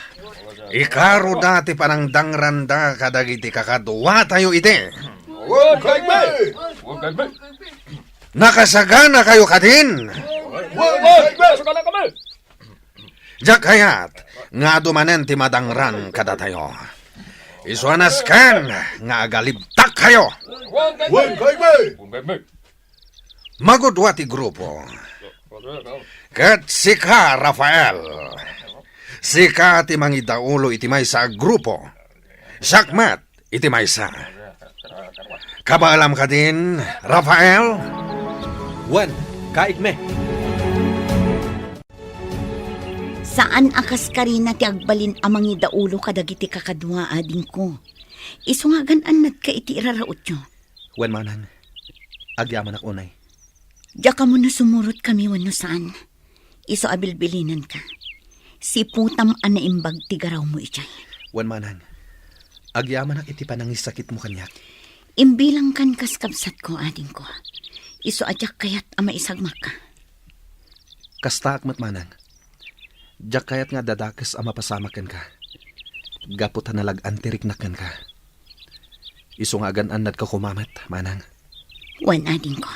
Ikaroda ti panangdangranda kadagiti kakaduatayo iti. Wen, kaigmi! Wen, kaigmi! Nakasaganakayo kadin? Wen, wen, wen, sagana kami! Diak kayat nga adu manen ti madangran kadatayo. Isu a nasken nga agalibtakkayo. Wen, kaigmi! Magudua ti grupo. Ket sika, Rafael, sika ti mangidaulo iti maysa a grupo. Siak met iti maysa. Kabaelam kadin, Rafael? Wen, kaigmi. Saan a kaskarina ti agbalin a mangidaulo kadagiti kakadua, adingko. Isu nga agan-annadka iti irarautyo. Wen, manang, agyamanak unay. Diak ammo no sumurotkami wenno saan. Isu a bilbilinenka. Siputam a naimbag ti garawmo idiay. Wen, manang, agyamanak iti panangisakitmo kaniak. Imbilangkan kas kabsatko, adingko. Isu a diak kayat a maisagmakka. Kastaak met, manang. Diak kayat nga adda dakes a mapasamak kenka. Gapu ta nalag-an ti riknak kenka. Isu nga agan-annadka koma met, manang. Wen, adingko.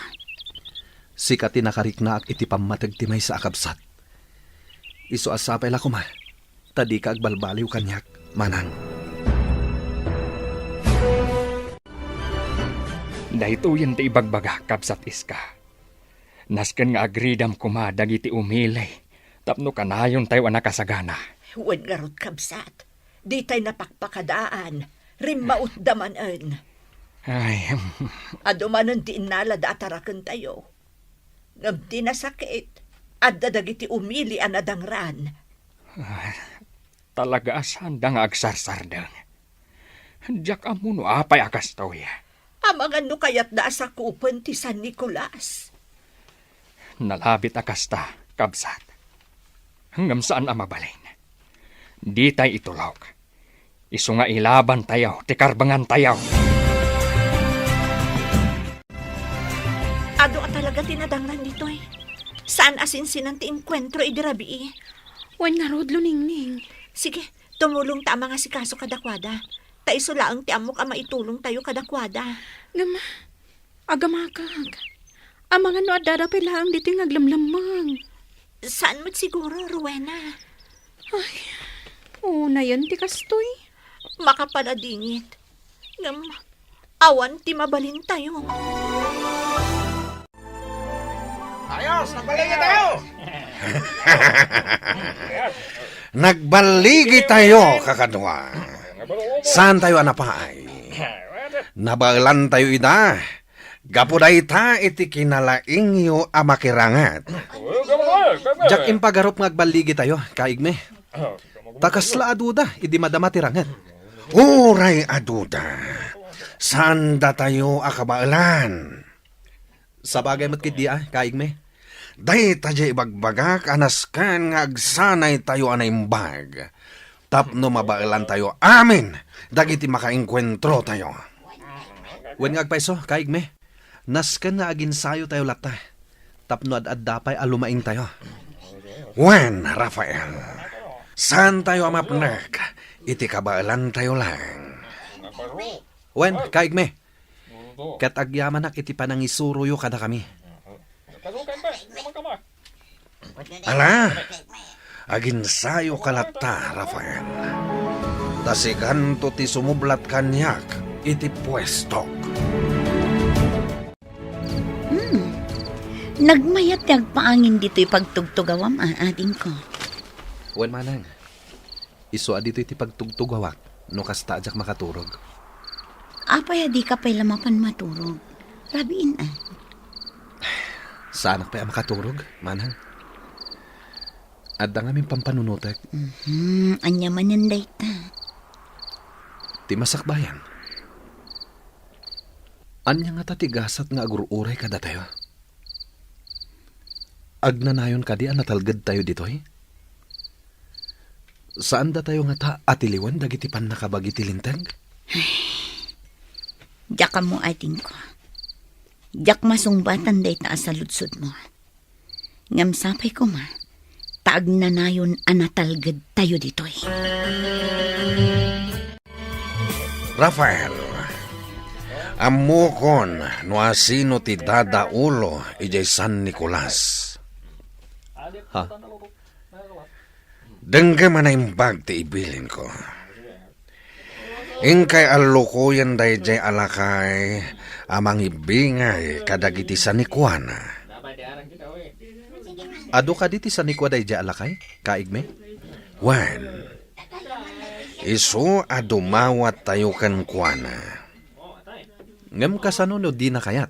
Sika ti nakariknaak iti pammateg ti maysa a kabsat. Isu a sapay la koma, ta dika agbalbaliw kaniak, manang. Daytoyen ti ibagbagak, kabsat Iska. Nasken nga agridam koma dagiti umili tapno kanayontayo a nakasagana. Wen ngarud, kabsat, ditay napakpakadaan, rimmautda manen. Ay. Adu manen ti innalada a tarakentayo. Ngem ti nasakit, adda dagiti umili a nadangran. Ah, talaga a saanda nga agsarsardeng. Diak ammo no apay a kastoy. Amangan no kayatda a sakupen ti San Nicolas. Nalabit a kasta, kabsat. Ngem saan a mabalin. Ditay itulok. Isu nga ilabantayo ti karbengantayo. Adu a talaga ti nadangran ditoy. Saan a sinsinan ti enkuentro idi rabii. Wen ngarud, Luningning. Sige, tumulongta a mangasikaso kadakuada. Ta isu laeng ti ammok a maitulongtayo kadakuada. Ngem, agamakak. Amangan no addada pay laeng ditoy nga aglemlemmeng. Saan met siguro, Rowena? Ay, unayen ti kastoy. Makapaladingit. Ngem, awan ti mabalintayo. Ayos, nagballigi tayo! Nagballigi tayo, kakadua. Saantayo a napaay? Nabaelantayo ida. Gapu dayta iti kinalaingyo a makiranget. Diak impagarup nga agballigitayo, kaigmi. Ta kasla a duda idi madama ti ranget. Uray a duda, saandatayo a kabaelan. Sabagay met ketdi a, kaigmi. Dayta diay ibagbagak a nasken nga agsanaytayo a naimbag tapno mabaelantayo amin dagiti makaenkuentrotayo. Wen nga agpayso, kaigmi, nasken nga aginsayotayo latta tapno ad-adda pay a lumaingtayo. Wen, Rafael, saantayo a mapnek iti kabaelantayo laeng. Wen, kaigmi, ket agyamanak iti panangisuroyo kadakami. Ala, aginsayoka latta, Rafael. Ta sikanto ti sumublat kaniak iti puestok. Hmm. Nagmayat ti agpaangin ditoy pagtugtugawam, a, adingko. Wen, manang. Isu a ditoy ti pagtugtugawak no kasta a diak makaturog. Apay a dika pay la mapan maturog? Rabiin a. Saanak pay a makaturog, manang. Adda ngamin pampanunotek. Mhm, ania manen dayta? Ti masakbayan. Ania ngata ti gasat nga agur-uray kadatayo? Agnanayon kadi a natalgedtayo ditoy? Saandatayo ngata a tiliwen dagiti pannakabagi ti Linteg? Diak ammo, adingko. Diak masungbatan dayta a saludsodmo. Ngem sapay koma, ta agnanayon a natalgedtayo ditoy. Rafael, ammokon no asino ti dadaulo idiay San Nicolas. Ha? Denggem a naimbag ti ibilinko. Inkay allukoyen daydiay a lakay a mangibbingay kadagiti sanikuana. Adu kadi ti sanikua daydiay a lakay, kaigmi? Wen, isu a dumawattayo kenkuana. Ngem kasano no dina kayat?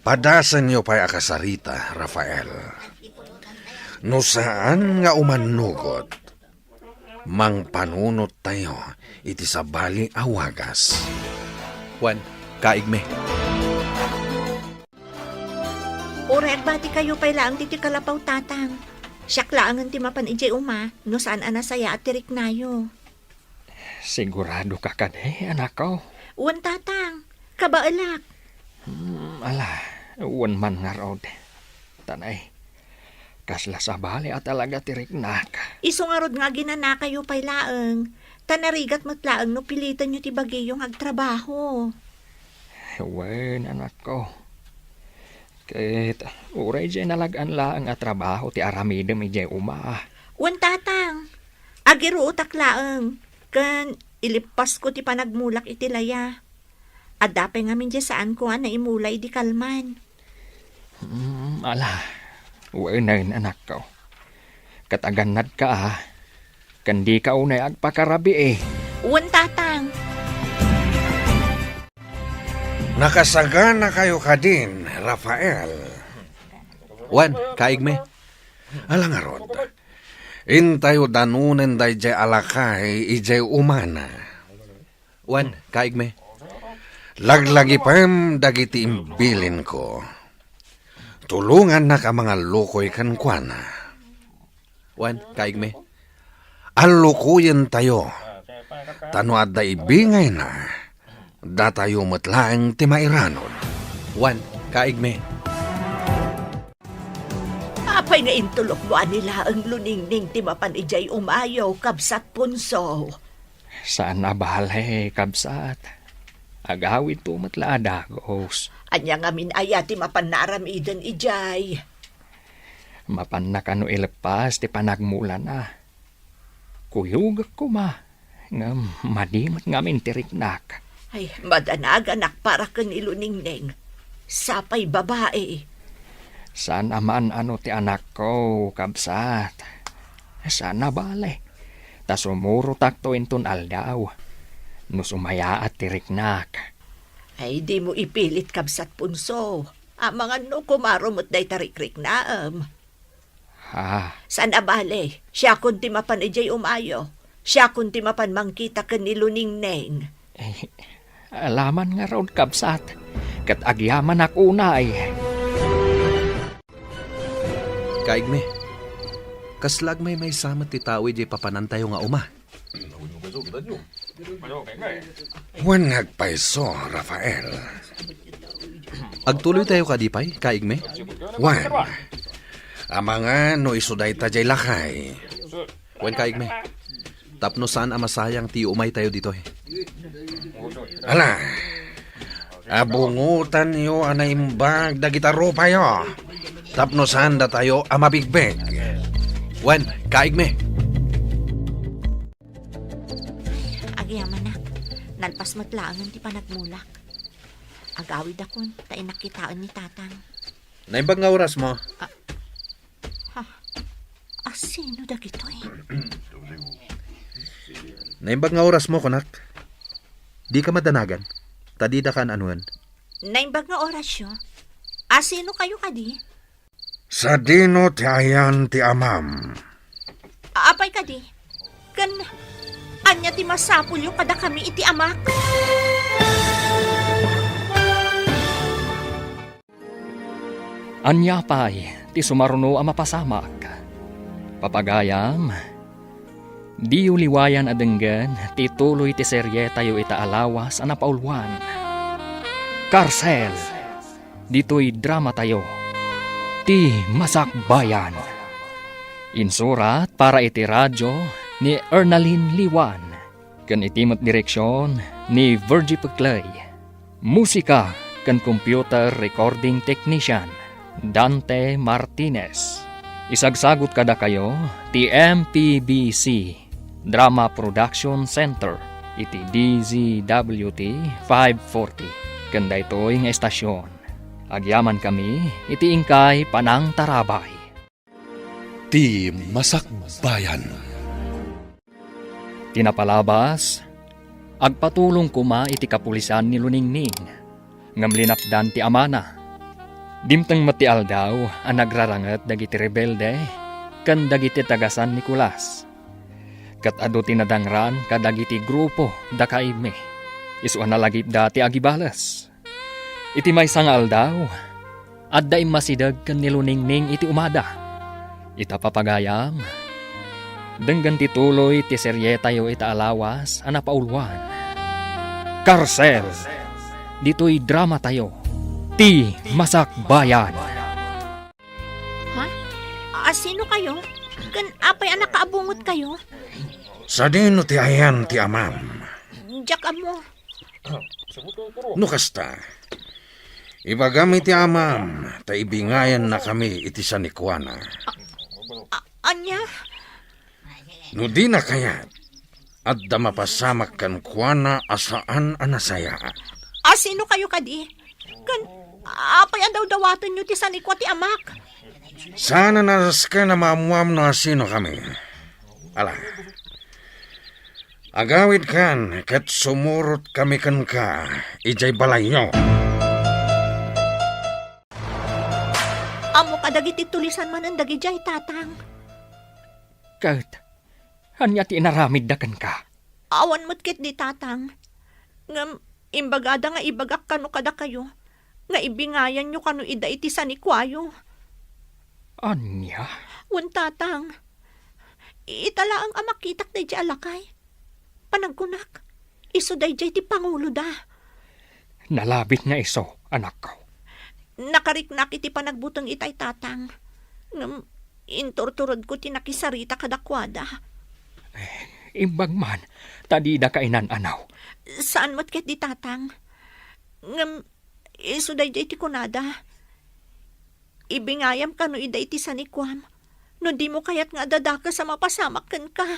Padasenyo pay a kasarita, Rafael. No saan nga umannugot, Mangpanunottayo iti sabali a wagas. Wen, kaigmi. Uray agbatikayo pay laeng ditoy kalapaw, Tatang. Siak laengen ti mapan idiay uma no saan a nasayaat ti riknayo. Sigurado ka kadi, anakko? Wen, Tatang. Kabaelak. Hmm, ala, wen man ngarud. Tanay, kasla sabali a talaga ti riknak. Isu ngarud nga aginanakayo pay laeng, ta narigat met laeng no pilitenyo ti bagiyo nga agtrabaho. Wen, anakko. Ket uray diay nalag-an laeng a trabaho ti aramidem idiay uma. Wen, Tatang, agiruotak laeng, ken ilippasko ti panagmulak iti laya. Adda pay ngamin diay saanko a naimula idi kalman. Hmm, ala, wenen, anakko. Ket agannadka, a, ken dika unay agpakarabii. Wen, Tatang. Nakasaganakayo kadin, Rafael? Wen, kaigmi. Ala ngarud, intayo danunen daydiay a lakay idiay umana. Wen, kaigmi. Laglagipem dagiti imbilinko. Tulongannak a mangallukoy kenkuana. Wen, kaigmi. Allukoyentayo. Ta no adda ibingayna, datayo met laeng ti mairanud. Wen, kaigmi. Apay nga intulokmo a ni laeng luningning ti mapan idiay umayo, Kabsat Punso? Saan a bale, kabsat. Agawidto met la a dagus. Ania ngamin aya ti mapan naaramiden idiay? Mapanna kano ileppas ti panagmulana. Kuyogek koma, ngem madi met ngamin ti riknak. Ay, madanaganak para ken ni Luningning. Sapay babai. Saan a maan-ano ti anakko, kabsat. Saan a bale. Ta sumurotakto inton aldaw. No sumayaat ti riknak. Ay, dimo ipilit, Kabsat Punso. Amangan no kumaro met dayta rikriknaem. Ah. Saan a bale, siakon ti mapan idiay umayo. Siakon ti mapan mangkita ken ni Luningning. Eh, alaman ngarud, kabsat, ket agyamanak unay. Kaigmi, kasla agmaymaysa met ti tao idiay papanantayo nga uma. Wen, agpayso, Rafael. Agtuloytayo kadi pay, kaigmi? Wen, amangan no isu dayta diay lakay. Wen, kaigmi. Tapno saan a masayang ti umaytayo ditoy. Ala, abungotanyo a naimbag dagita rupayo. Tapno saan datayo a mabigbeg. Wen, kaigmi. Agyamanak, nalpas met laengen ti panagmulak. Agawidakon, ta innak kitaen ni Tatang. Naimbag nga orasmo? Ah, ha? Asino dagitoy? Naimbag nga orasmo, kunak. Dika madanagan, ta didaka an-anoen. Naimbag nga orasyo? Asino kayo kadi? Sadino ti ayan ti amam? Apay kadi? Ken ania ti masapulyo kadakami iti amak? Ania pay ti sumaruno a mapasamak? Papagayam, diyo liwayan a denggen ti tuloy ti serietayo ita a lawas a napauluan. Karsel. Ditoy dramatayo, Ti Masakbayan. Insurat para iti radyo ni Ernalyn Liwan, ken iti met direksion ni Virgie Peclay. Musika ken computer recording technician, Dante Martinez. Isagsagut kadakayo ti M P B C Drama Production Center iti D Z W T five forty. Ken daytoy nga estasion, agyamankami iti inkay panangtarabay. Ti Masakbayan. Ti napalabas, agpatulong koma iti kapulisan ni Luningning, ngem linapdan ti amana. Dimteng met ti aldaw a nagraranget dagiti rebelde ken dagiti taga San Nicolas. Ket adu ti nadangran kadagiti grupo da kaibmi. Isu a nalagipda ti agibales. Iti maysa nga aldaw, adda immasideg ken ni Luningning iti umada. Ita papagayam, denggen ti tuloy ti serietayo ita a lawas a napauluan. Karsel, ditoy dramatayo, Ti Masakbayan. Ha? A, sino kayo? Ken apay a nakaabungot kayo? Sadino ti ayan ti amam? Diak ammo. No kasta, ibagam iti amam, ta ibingayannakami iti sanikuana. A-, ania? No dina kayat, adda mapasamak kenkuana a saan a nasayaat. A, sino kayo kadi? Ken apay a dawdawatenyo ti sanikua ti amak? Saan a nasken a maammuam no asino kami. Ala, agawidkan ket sumurot kami kenka idiay balayyo. Ammo kadagiti tulisan manen dagidiay, Tatang. Ket ania ti inaramidda kenka? Awan met ketdi, Tatang. Ngem imbagada nga ibagak kano kadakayo nga ibingayanyo kano ida iti sanikuayo. Ania? Wen, Tatang. Ita laeng a makitak daydiay a lakay. Panagkunak, isu daydiay ti panguloda. Nalabit nga isu, anakko. Nakariknak iti panagbuteng itay, Tatang. Ngem inturturedko ti nakisarita kadakuada. Eh, imbag man, ta dida kainan-anaw. Saan met ketdi, Tatang. Ngem isu daydiay ti kunada. Ibingayam kano ida iti sanikuam, no dimo kayat nga adda dakes a mapasamak kenka.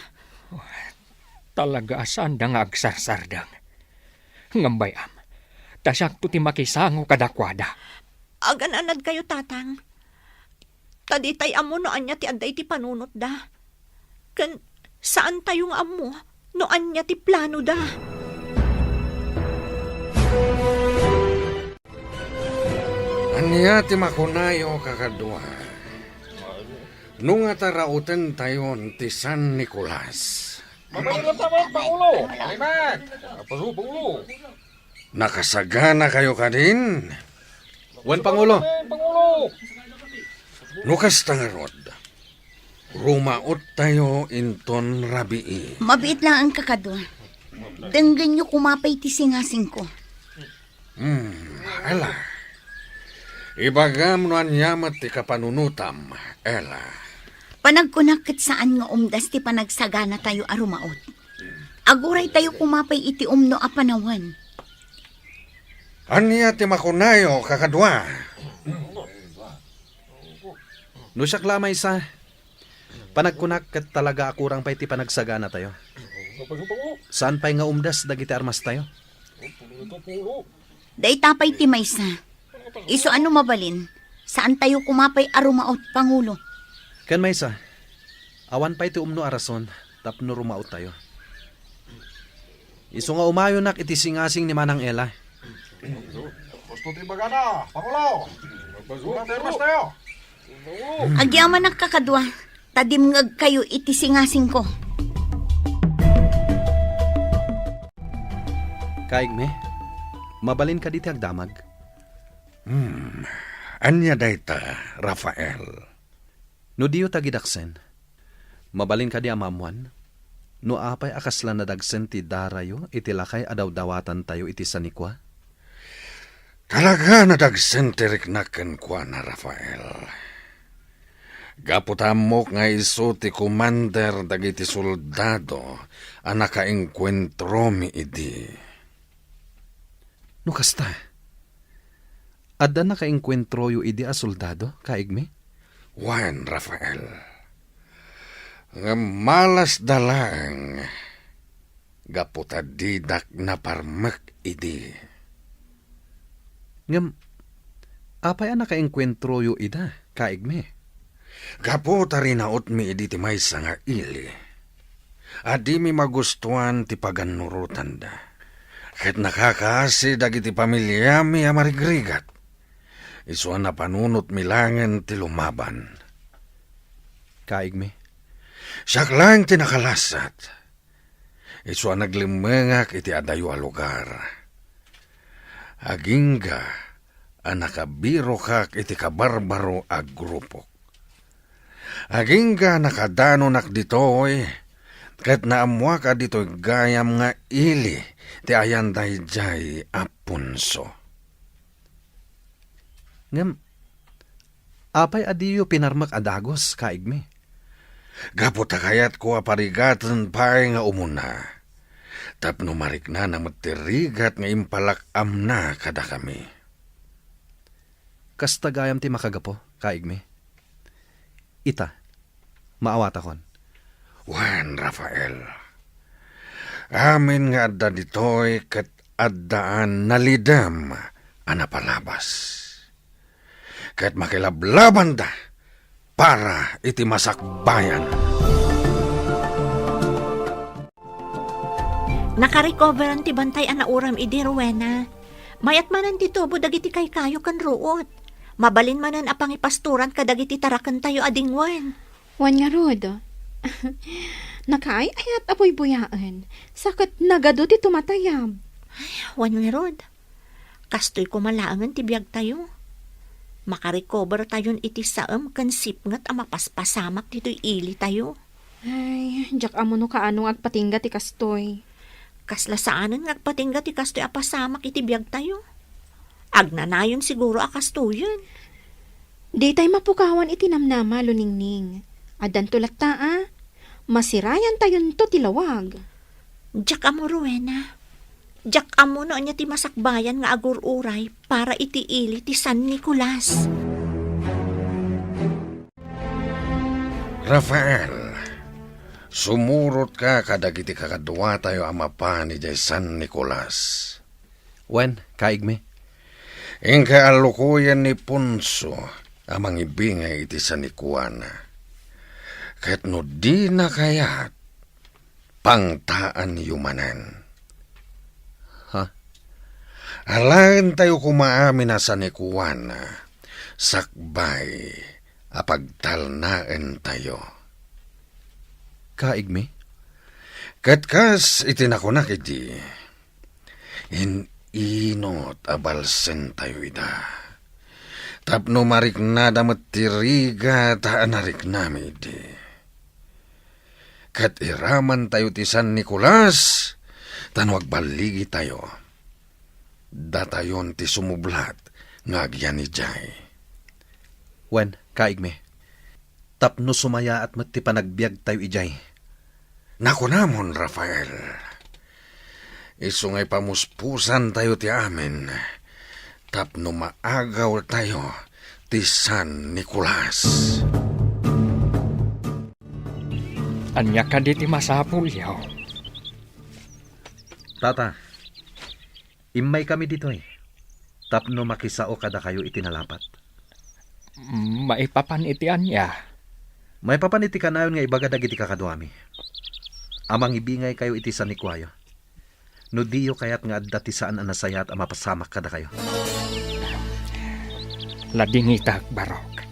Talaga a saanda nga agsarsardeng. Ngem bay-am, ta siakto ti makisango kadakuada. Agan-anadkayo, Tatang. Ta ditay ammo no ania ti adda iti panunotda. Ken saantayo nga ammo no ania ti planoda. Ania ti makunayo, kakadua? No nga tarautentayon ti San Nicolas. Mabalin taman, Pangulo! Alimat! Apaso, Pangulo! Nakasaganakayo kadin? Wen, Pangulo. Pangulo! No kasta ngarud, rumaottayo inton rabii. Mabiit laeng, kakadua. Denggenyo koma pay ti singasingko. Hmm, ala. Ibagam no ania met ti kapanunotam, Ella. Panagkunak ket saan nga umdas ti panagsaganatayo a rumaot. Aguraytayo koma pay iti umno a panawen. Ania ti makunayo, kakadua? No siak la a maysa, panagkunak ket talaga a kurang pay ti panagsaganatayo. Saan pay nga umdas dagiti armastayo. Dayta pay ti maysa. Isu a no mabalin, saantayo koma pay a rumaot, Pangulo. Ken maysa, awan pay ti umno a rason tapno rumaottayo. Isu nga umayonak iti singasing ni Manang Ella. Gusto ti bagana, Pangulo. Gusto ti armastayo. Agyamanak, kakadua, ta dimngegkayo iti singasingko. Kaigmi, mabalin kadi ti agdamag? Hmm, ania dayta, Rafael? No diyo tagidaksen, mabalin kadi a maammoan no apay a kasla nadagsen ti darayo iti lakay a dawdawatantayo iti sanikua? Talaga nadagsen ti riknak kenkuana, Rafael. Gapu ta ammok nga isu ti komander dagiti soldado a nakaengkuentromi idi. No kasta, adda nakaengkuentroyo idi a soldado, kaigmi? Wen, Rafael. Ngem malasda laeng gapu ta didak naparmek idi. Ngem apay a nakaengkuentroyo ida, kaigmi? Gapu ta rinautmi idi ti maysa nga ili a dimi magustuan ti pagannurotanda, ket nakakaasi dagiti familiami a marigrigat. Isu a napanunotmi laengen ti lumaban. Kaigmi, siak laeng ti nakalasat. isu a naglemmengak iti adayo a lugar. Agingga a nakabirokak iti kabarbaro a grupok. Agingga a nakadanonak ditoy, ket naammoak a ditoy gayam nga ili ti ayan daydiay a punso. Ngem, apay a diyo pinarmek a dagus, kaigmi? Gapu ta kayatko a parigaten pay nga umuna, tapno mariknana met ti rigat nga impalak-amna kadakami. Kasta gayam ti makagapu, kaigmi. Ita, maawatakon. Wen, Rafael, amin nga adda ditoy ket addaan nalidem a napalabas. Ket makilablabanda para iti masakbayan. Nakarecoveran ti bantay a nauram idi, Rowena. Mayat manen ti tubo dagiti kaykayo ken ruot. Mabalin manen a pangipastoran kadagiti tarakentayo a dingwen. Wen ngarud, nakaay-ayat a buybuyaen, sa ket nagadu ti tumatayab. Wen ngarud, kastoy koma laengen ti biagtayo. Makarecovertayon iti saem ken sipnget a mapaspasamak ditoy ilitayo. Ay, diak ammo no kaano nga agpatingga ti kastoy. Kasla saanen nga agpatingga ti kastoy a pasamak iti biagtayo. Agnanayon siguro a kastoyen. Ditay mapukawan iti namnama, Luningning. Addanto latta a, masirayantayonto ti lawag. Diak ammo, Rowena. Diak ammo no ania ti masakbayan nga agur-uray para iti ili ti San Nicolas. Rafael, sumurotka kadagiti kakaduatayo a mapan idiay San Nicolas. Wen, kaigmi. Inka a lukoyen ni Ponso a mangibingay iti sanikuana. Ket no dina kayat, pangtaanyo manen. Ha? Alaentayo koma amin a sanikuana, sakbay a pagtalnaentayo. Kaigmi? Ket kas iti nakunak idi, in-inot a balsentayo ida. Tapno mariknada met ti rigat a nariknami idi. Ket iramantayo ti San Nicolas, ta no agballigitayo, datayon ti sumublat nga agyan idiay. Wen, kaigmi, tapno sumayaat met ti panagbiagtayo idiay. Nakunamon, Rafael, isu nga ipamuspusantayo ti amin tapno maagawtayo ti San Nicolas. Ania kadi ti masapulyo? Tata, immaykami ditoy tapno makisao kadakayo iti nalapat. Maipapan iti ania? Maipapan iti kanayon nga ibaga dagiti kakaduami a mangibingaykayo iti sanikuayo. No diyo kayat nga adda ti saan a nasayaat a mapasamak kadakayo. Ladingitak, Barok.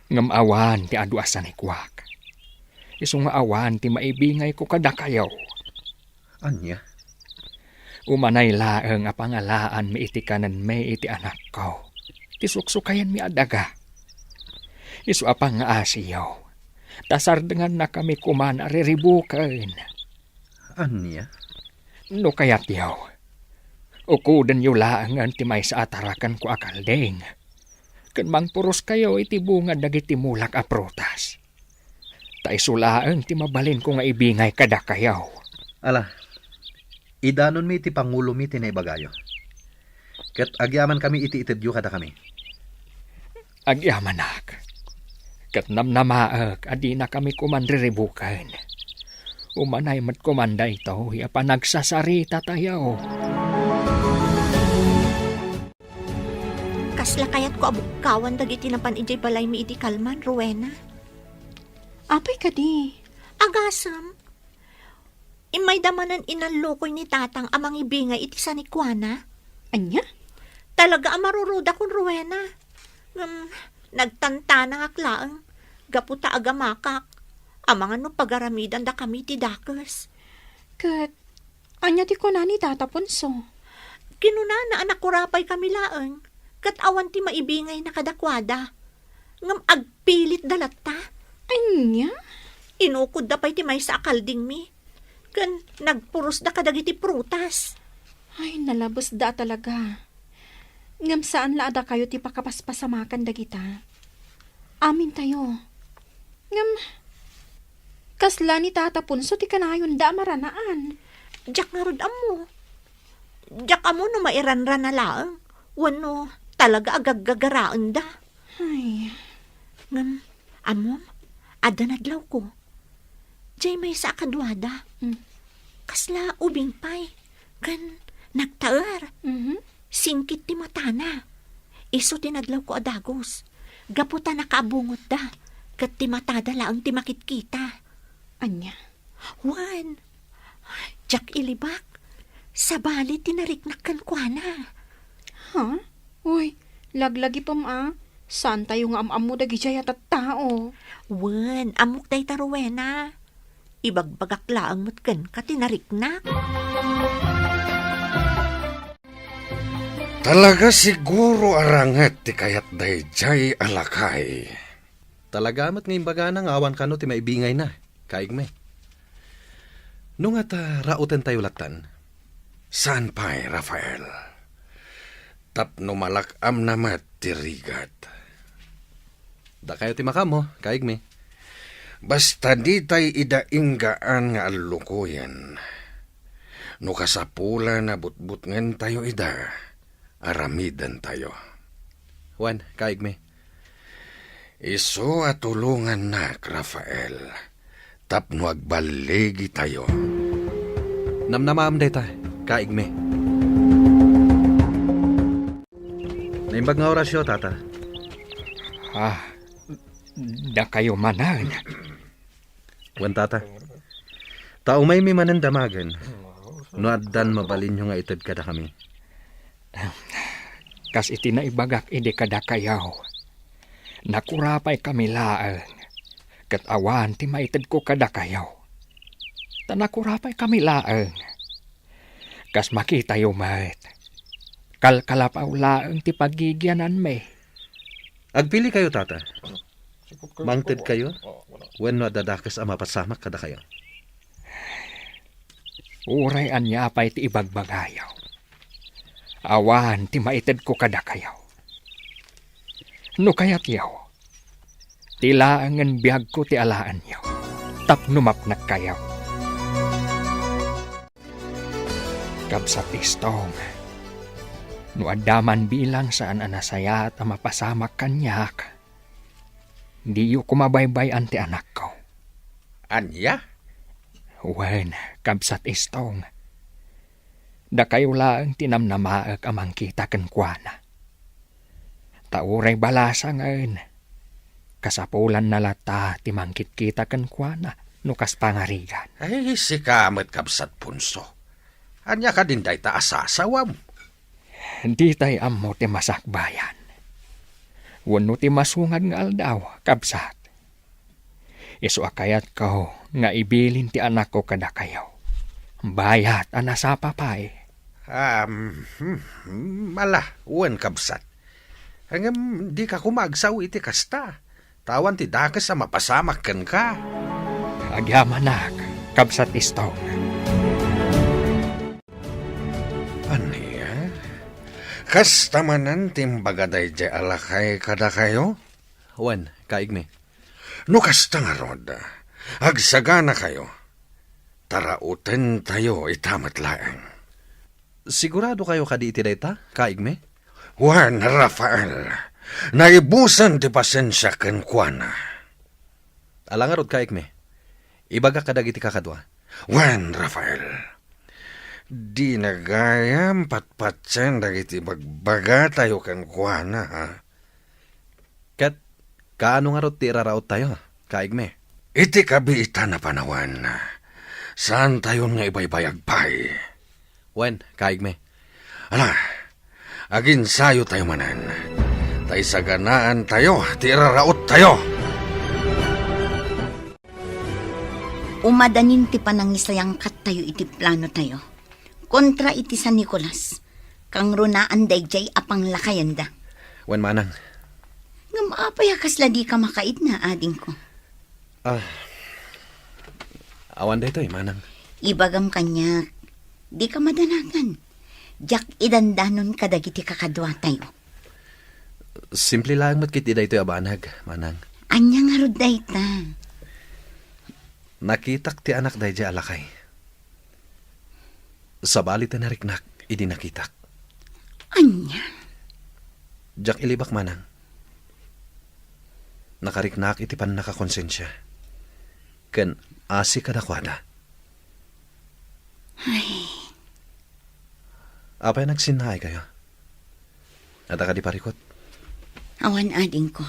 Ngem awan ti adu a sanikuak. Isu nga awan ti maibingayko kadakayo. Ania? Umanay laeng a pangalaanmi iti kanenmi iti anakko, ti suksukayanmi a daga. Isu a pangngaasiyo, ta sardengannakami koman a riribuken. Ania? No kayatyo, ukudenyo laengen ti maysa a tarakenko a kalding, ken mangpuroskayo iti bunga dagiti mulak a prutas. Ta isu laeng ti mabalinko nga ibingay kadakayo. Ala, idanonmi iti pangulomi ti naibagayo. Ket agyamankami iti itedyo kadakami. Agyamanak. Ket namnamaek a dinakami koman riribuken. Umanay met koman daytoy a panagsasarita tayo. Kasla kayatko a bukkawan dagiti napan idiay balaymi idi kalman, Rowena. Apay kadi? Agasem. Immayda manen inallukoy ni Tatang a mangibingay iti sanikuana. Ania? Talaga a marurudakon, Rowena. Ngem, nagtantanangak laeng gapu ta agamakak. Amangan no pagaramidandakami ti dakes. Ket ania ti kuna ni Tata Ponso? Kinunana a nakurapay kami laeng, ket awan ti maibingayna kadakuada. Ngem agpilitda latta. Ania? Inukodda pay ti maysa a kaldingmi, ken nagpurosda kadagiti prutas. Ay, nalabesda talaga. Ngem saan la a dakayo ti pakapaspasamakan dagita. Amintayo. Ngem, kasla ni Tata Ponso ti kanayonda a maranaan? Diak ngarud ammo. Diak ammo no mairanrana laeng wenno talaga a gaggagaraenda. Ay. Ngem, ammom, adda nadlawko. Diay maysa a kaduada. Mm. Kasla ubing pay. Ken nagtaer. Mhm. Singkit ti matana. Isu ti nadlawko a dagus. Gapu ta nakaabungotda, ket ti matada laeng ti makitkita. Ania? Wen, diak ilibak. Sabali ti nariknak kenkuana. Ha? Uy, laglagipem a. Saantayo nga am-ammo dagidiay a tattao. Wen, ammok dayta, Rowena. Ibagbagak laeng met kenka ti nariknak. Talaga siguro a ranget ti kayat daydiay a lakay. Talaga met nga imbagana nga awan kano ti maibingayna, kaigmi. No ngata, rautentayo lattan. Saan pay, Rafael. Tapno malak-amna met ti rigat. Dakayo ti makaammo, kaigmi. Basta ditay ida inggaan nga allukoyen. No kasapulan a butbutngentayo ida, aramidentayo. Wen, kaigmi. Isu a tulongannak, Rafael, tapno agballigitayo. Namnamaem dayta, kaigmi. Naimbag nga orasyo, Tata. Ah, dakayo manen. Wen, Tata. Ta umaymi manen damagen, no addan mabalinyo nga ited kadakami. Kas iti naibagak idi kadakayo, nakurapaykami laeng, ket awan ti maitedko kadakayo. Ta nakurapaykami laeng. Kas makitayo met, kalkalapaw laeng ti pagigiananmi. Agpilikayo, Tata. Mangtedkayo wenno adda dakes a mapasamak kadakayo? Uray ania pay ti ibagbagayo, awan ti maitedko kadakayo. No kayatyo, ti laengen biagko ti alaenyo tapno mapnekkayo. Kabsat Istong, no adda man bilang saan a nasayaat a mapasamak kaniak, diyo koma baybay-an ti anakko. Ania? Wen, Kabsat Istong, dakayo laeng ti namnamaek a mangkita kenkuana. Ta uray balasangen, kasapulanna latta ti mangkitkita kenkuana no kas pangarigan. Ay, sika met, Kabsat Ponso. Ania kadin dayta a sasawam? Ditay ammo ti masakbayan wenno ti masungad nga aldaw, kabsat. Isu a kayatko nga ibilin ti anakko kadakayo, bayat a nasapa pay. Am, hmm, hmm, ala, wen, kabsat. Ngem dika koma agsao iti kasta, ta awan ti dakes a mapasamak kenka. Agyamanak, Kabsat Istong. Ania? Kasta manen ti imbaga daydiay a lakay kadakayo? Wen, kaigmi. No kasta ngarud, agsaganakayo, ta rautentayo ita met laeng. Siguradokayo kadi iti dayta, kaigmi? Wen, Rafael, naibusen ti pasensiak kenkuana. Ala ngarud, kaigmi, ibagak kadagiti kakadua. Wen, Rafael, dina gayam patpatien dagiti ibagbagatayo kenkuana, ha? Ket kaano ngarud ti iraraottayo, kaigmi? Iti kabiitan a panawen, saantayon nga ibaybayag pay. Wen, kaigmi. Ala, aginsayotayo manen, ta isaganaantayo ti iraraottayo. Umadanin ti panangisayangkattayo iti planotayo kontra iti San Nicolas, kangrunaan daydiay a panglakayenda. Wen, manang. Ngem apay a kasla dika makaidna, adingko? Ah, awan daytoy, manang. Ibagam kaniak, dika madanagan. Diak idandanon kadagiti kakaduatayo. Simple laeng met ketdi daytoy a banag, manang. Ania ngarud dayta? Nakitak ti anak daydiay a lakay. Sabali ti nariknak idi nakitak. Ania? Diak ilibak, manang. Nakariknak iti pannakakonsensia ken asi kadakuada. Ay. Apay a nagsinnaaykayo? Adda kadi parikut? Awan, adingko.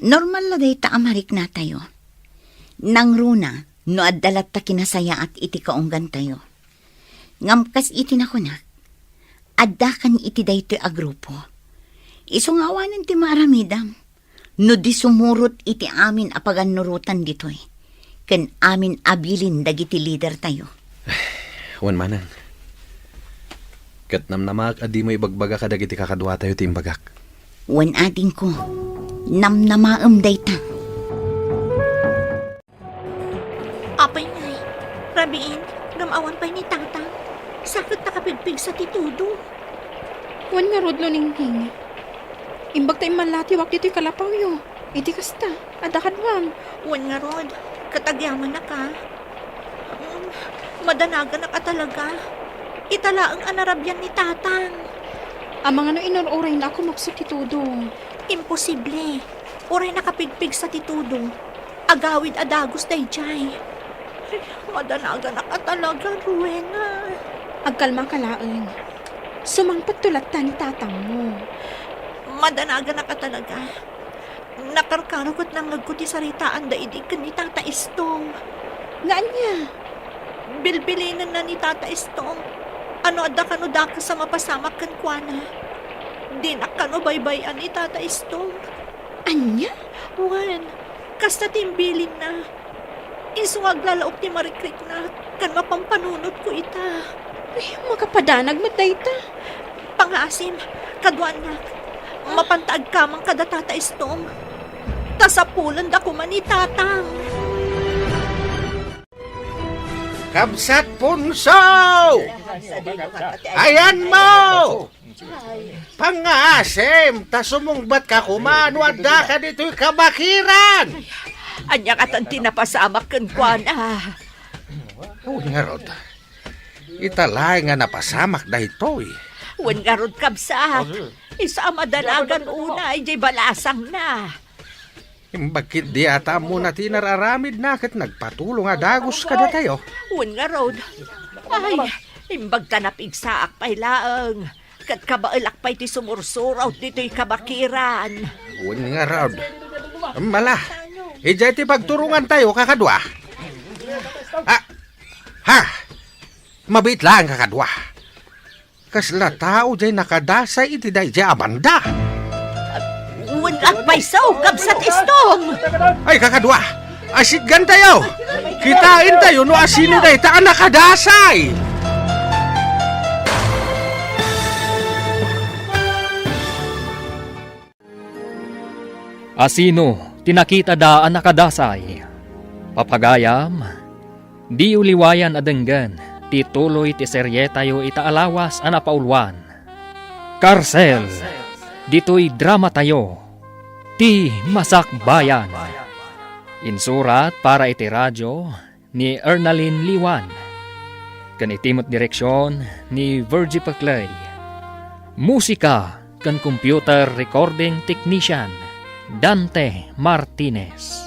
Normal la dayta a mariknatayo. Nangruna no adda latta kinasayaat iti kaunggantayo. Ngem kas iti nakunak, addakan iti daytoy a grupo. Isu nga awanen ti maaramidam no di sumurot iti amin a pagannurotan ditoy ken amin a bilin dagiti lidertayo. Wen, manang. Ket namnamaak a dimo ibagbaga kadagiti kakaduatayo ti imbagak. Wen, adingko, namnamaem dayta. Apay ngay, rabiin, ngem awan pay ni Tatang. Sa ket nakapigpigsa ti tudo. Wen ngarud, Luningning. Imbag ta immallatiwak ditoy kalapawyo. Iti kasta, adda kaduam. Wen ngarud, ket agyamanak a. Mm, madanaganak a talaga. Ita laeng a narabian ni Tatang. Amangan no inur-urayna a kumapsut ti tudo. Imposible. Uray nakapigpigsa ti tudo. Agawid a dagus daydiay. Madanaganak a talaga, Rowena. Agkalmaka laeng. Sumangpetto latta ni tatangmo. Madanaganak a talaga. Nakarkaro ket nangngegko ti saritaanda idi ken ni Tata Estong. Nga ania? Bilbilinenna ni Tata Estong a no adda kano dakes a mapasamak kenkuana, dinak kano baybay-an ni Tata Estong. Ania? Wen, kasta ti imbilinna. Isu nga aglalaok ti marikriknak ken mapampanunotko ita. Ay, makapadanag met dayta. Pangaasim, kaduanak, mapanta agkamang kada Tata Estong. Ta sapulenda koma ni Tatang. Kabsat Punso! Ayanmo! Pangaasim, ta sumungbatka koma no addaka ditoy kabakiran! Ania katan ti napasamak kenkuana? Wen ngarud, ita laeng a napasamak daytoy. Wen ngarud, kabsat, isu a madanagan unay diay balasangna. Imbag ketdi a ta ammona ti inar-aramidna ket nagpatulong a dagus kadatayo. Wen ngarud, ay, imbag ta napigsaak pay laeng ket kabaelak pay ti sumursurat ditoy kabakiran. Wen ngarud. Mala, idiay ti pagturongantayo, kakadua. Ah, ha! Mabiit laeng, kakadua. Kasla tao diay nakadasay iti daydiay a banda. Wen, agpayso, kabsat Estong! Ay, kakadua! Asitgantayo! Kitaentayo no asino dayta a nakadasay! Asino ti nakitada a nakadasay? Papagayam, diyo liwayan a denggen ti tuloy ti serietayo ita a lawas a napauluan, Karsel, ditoy dramatayo, Ti Masakbayan. Insurat para iti radio ni Ernalyn Liwan, ken iti met direksion ni Virgie Peclay. Musika ken computer recording technician, Dante Martinez.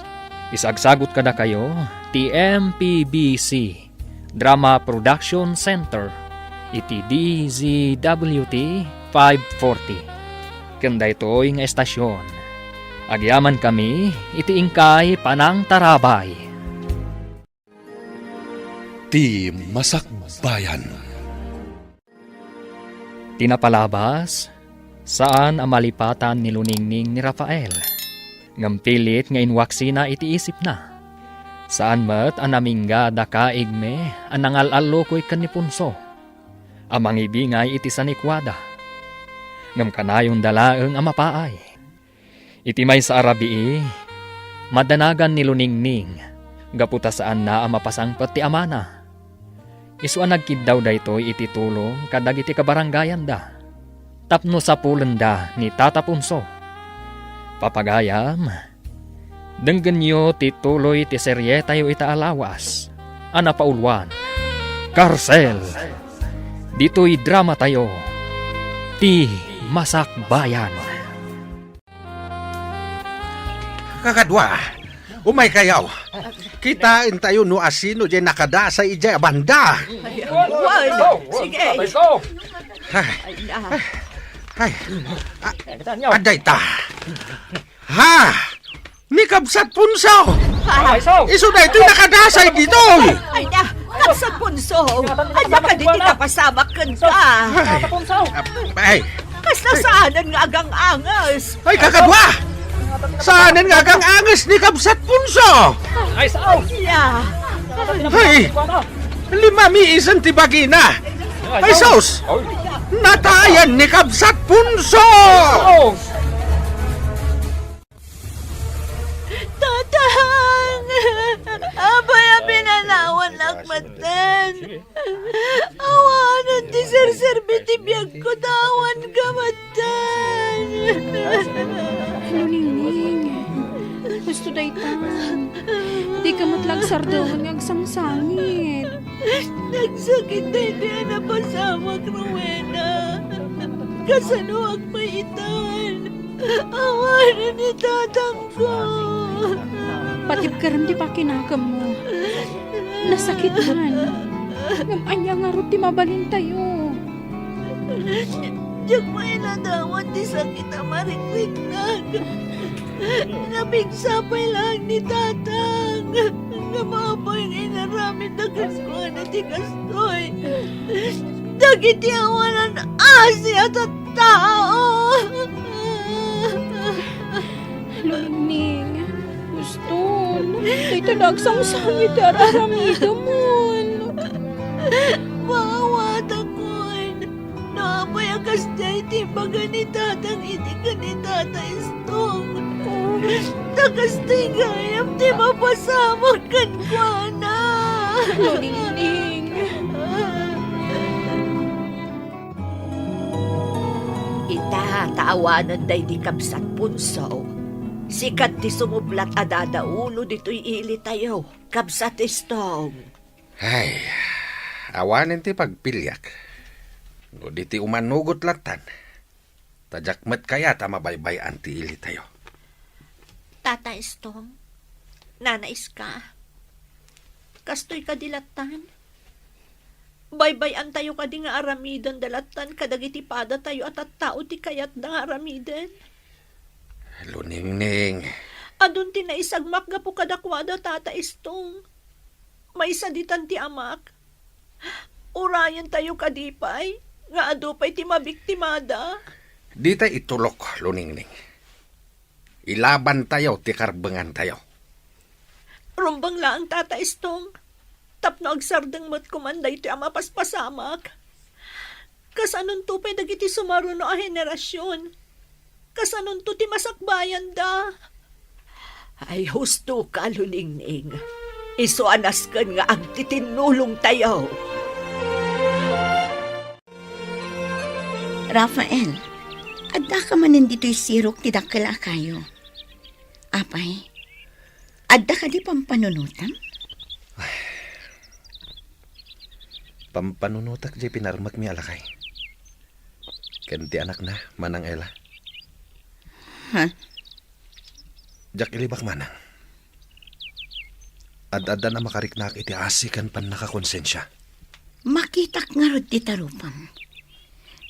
Isagsagut kadakayo ti M P B C Drama Production Center iti D Z W T five forty. Ken daytoy nga estasion, agyamankami iti inkay panangtarabay. Ti Masakbayan. Ti napalabas, saan a malipatan ni Luningning ni Rafael, ngem pilit nga inwaksina iti isipna. Saan met a namingga dakaigmi a nangal-allukoy ken ni Ponso a mangibingay iti sanikuada. Ngem kanayonda laeng a mapaay. Iti maysa a rabii, madanagan ni Luningning gapu ta saanna a mapasangpet ti amana. Isu a nagkiddaw daytoy iti tulong kadagiti kabaranggayanda tapno sapulenda ni Tata Ponso. Papagayam, denggenyo ti tuloy ti serietayo ita a lawas a napauluan, Karsel. Ditoy dramatayo, Ti Masakbayan. Kakadua, umaykayo. Kitaentayo no asino diay nakadasay idiay a banda. Ay, Juan, sige. Ay, Ay, na. Ay, a-, adda ita. Ha? Ni Kabsat Ponso. Ay, so. Isu daytoy nakadasay ditoy. Ay, na. Kabsat Ponso, ania kadi ti napasamak kenka? Ay. Ay. Kasla saanen nga agang-anges. Ay, kakadua! Saanen nga agang-anges ni Kabsat Ponso? Ay, sao? Ania? Ay, limamiisen ti bagina. Ay, sus! Natayan ni Kabsat Ponso! Tatang! Apay a pinanawannak metten? Awanen ti serserbi ti biagko ta awan ka metten. Luningning, husto dayta. Dika met la agsardeng nga agsangsangit. Nagsakit daytoy a napasamak, Rowena. Kasanoak pay itan? Awanen ni tatangko. Patibkerem ti pakinakemmo. Nasakitan. Ngem ania ngarud ti mabalintayo? Diak mailadawan ti sakit a marikriknak. Napigsa pay laeng ni tatang. Ngem apay nga inaramidda kenkuana ti kastoy? Dagiti awanan asi a tattao. Luningning, husto. Dayta nagsangsangit ti ar-aramidemon. Maawatakon. No apay a kasdiay ti imbaga ni tatang idi ken ni tata Istong, ta kastoy gayam ti mapasamak kenkuana. Luningning. Ita, ta awanen daydi kabsat Punso, sika ti sumublat a dadaulo ditoy ilitayo, kabsat Istong. Ay, awanen ti pagpiliak. No di ti umanugot lattan, ta diak met kayat a mabaybay-an ti ilitayo. Tata Istong, Nana Iska, kastoy kadi lattan? Baybay-antayo kadi nga aramidenda lattan kadagiti padatayo a tattao ti kayatda nga aramiden? Luningning. Adun ti naisagmak gapu kadakuada, Tata Istong. Maysa ditan ti amak. Urayentayo kadi pay nga adu pay ti mabiktimada? Dita itulok, Luningning. Ilabantayo ti karbengantayo. Rumbeng laeng, Tata Istong, tapno agsardeng met koman daytoy a mapaspasamak. Kasanonto pay dagiti sumaruno a henerasion? Kasanonto ti masakbayanda? Ay, husto ka, Luningning. Isu a nasken nga agtitinnulongtayo. Rafael, addaka manen ditoy sirok ti dakkel a kayo. Apay, adda kadi pampanunotam? Pampanunotak diay pinarmekmi a lakay. Ken ti anakna, Manang Ella. Ha? Diak ilibak manang. Ad-addan a makariknaak iti asi ken pannakakonsensia. Makitak ngarud ti tarupam.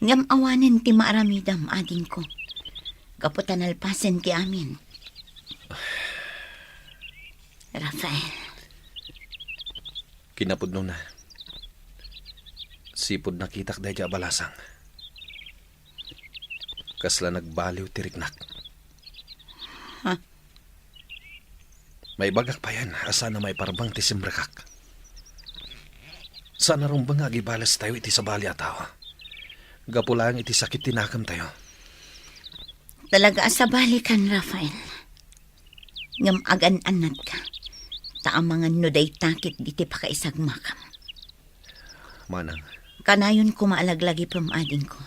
Ngem awanen ti maaramidam, adingko. Gapu ta nalpasen ti amin. Rafael. Kinapudnona, sipud nakitak daydi a balasang, kasla nagbaliw ti riknak. Ha? Maibagak payen a saan a maiparbeng ti simrekak. Saan a rumbeng nga agibales tayo iti sabali a tao. Gapu laeng iti sakit ti nakemtayo. Talaga a sabalikan, Rafael. Ngem agan-annatka, ta amangan no dayta ket diti pakaisagmakam. Manang. Kanayon koma a laglagipem, adingko,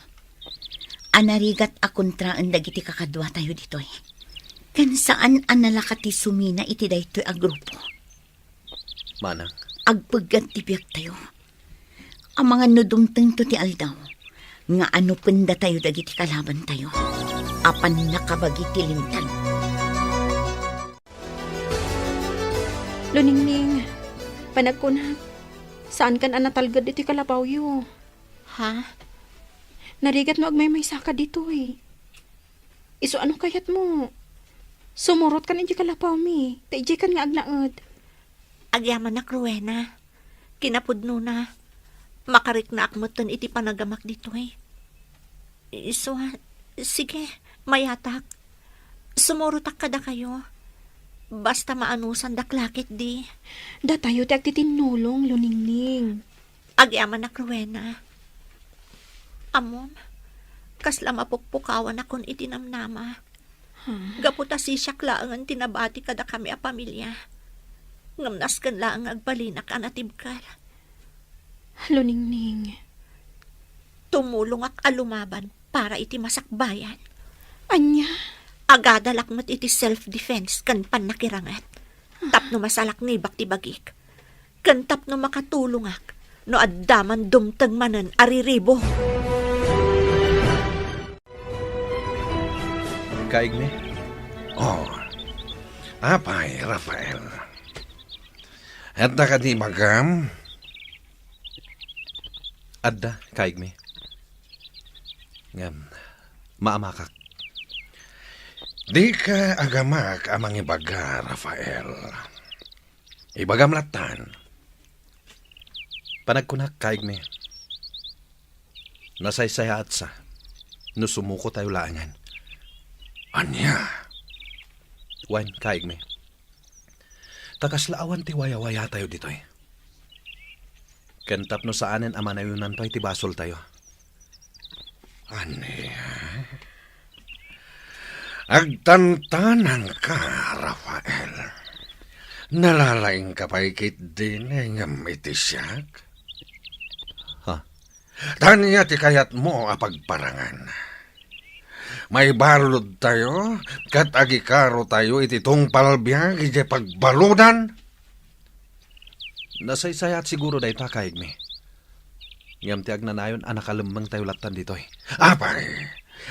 a narigat a kontraen dagiti kakaduatayo ditoy. Ken saan a nalaka ti sumina iti daytoy a grupo. Manang. Agpeggat ti biagtayo. Amangan no dumtengto ti aldaw nga anupendatayo dagiti kalabantayo a pannakabagi ti linteg. Luningning, panagkunak, saankan a natalged iti kalapawyo. Ha? Narigat no agmaymaysaka ditoy. Isu ano kayatmo? Sumurotkan iti kalapawmi, ta idiaykan nga agnaed. Agyamanak, Rowena. Kinapudnona, makariknaak metten iti panagamak ditoy. Isu a, sige, mayatak. Sumurotak kadakayo. Basta maanusandak la ketdi. Datayo ti agtitinnulong, Luningning. Agyamanak, Rowena. Ammom, kasla mapukpukawanakon iti namnama. Hmm. Gapu ta sisiak laengen ti nabati kadakami a pamilia. Ngem nasken laeng nga agbalinak a natibker. Luningning. Tumulongak a lumaban para iti masakbayan. Ania? Agadalak met iti self-defense ken pannakiranget. Tapno masalaknibak ti bagik. Ken tapno makatulongak no adda man dumteng manen a riribo. Kaigmi? Oh. Apay, Rafael. Adda kadi ibagam? Adda, kaigmi. Ngem, maamakak. Dika agamak a mangibaga, Rafael. Ibagam lattan. Panagkunak, kaigmi. Nasaysayaatsa no sumuko tayo laengen. Ania? Wen, kaigmi. Ta kasla awan ti wayawaya tayo ditoy. Ken tapno saanen a manayonan pay ti basol tayo. Ania? Agtantanangka, Rafael. Nalalaingka pay ketdi ngem iti siak? Ha? Ania ti kayatmo a pagparangan? Maibalud tayo ket agikaro tayo iti tungpal biag idiay pagbaludan? Nasaysayaat siguro dayta, kaigmi. Ngem ti agnanayon a nakalemmeng tayo lattan ditoy. Apay,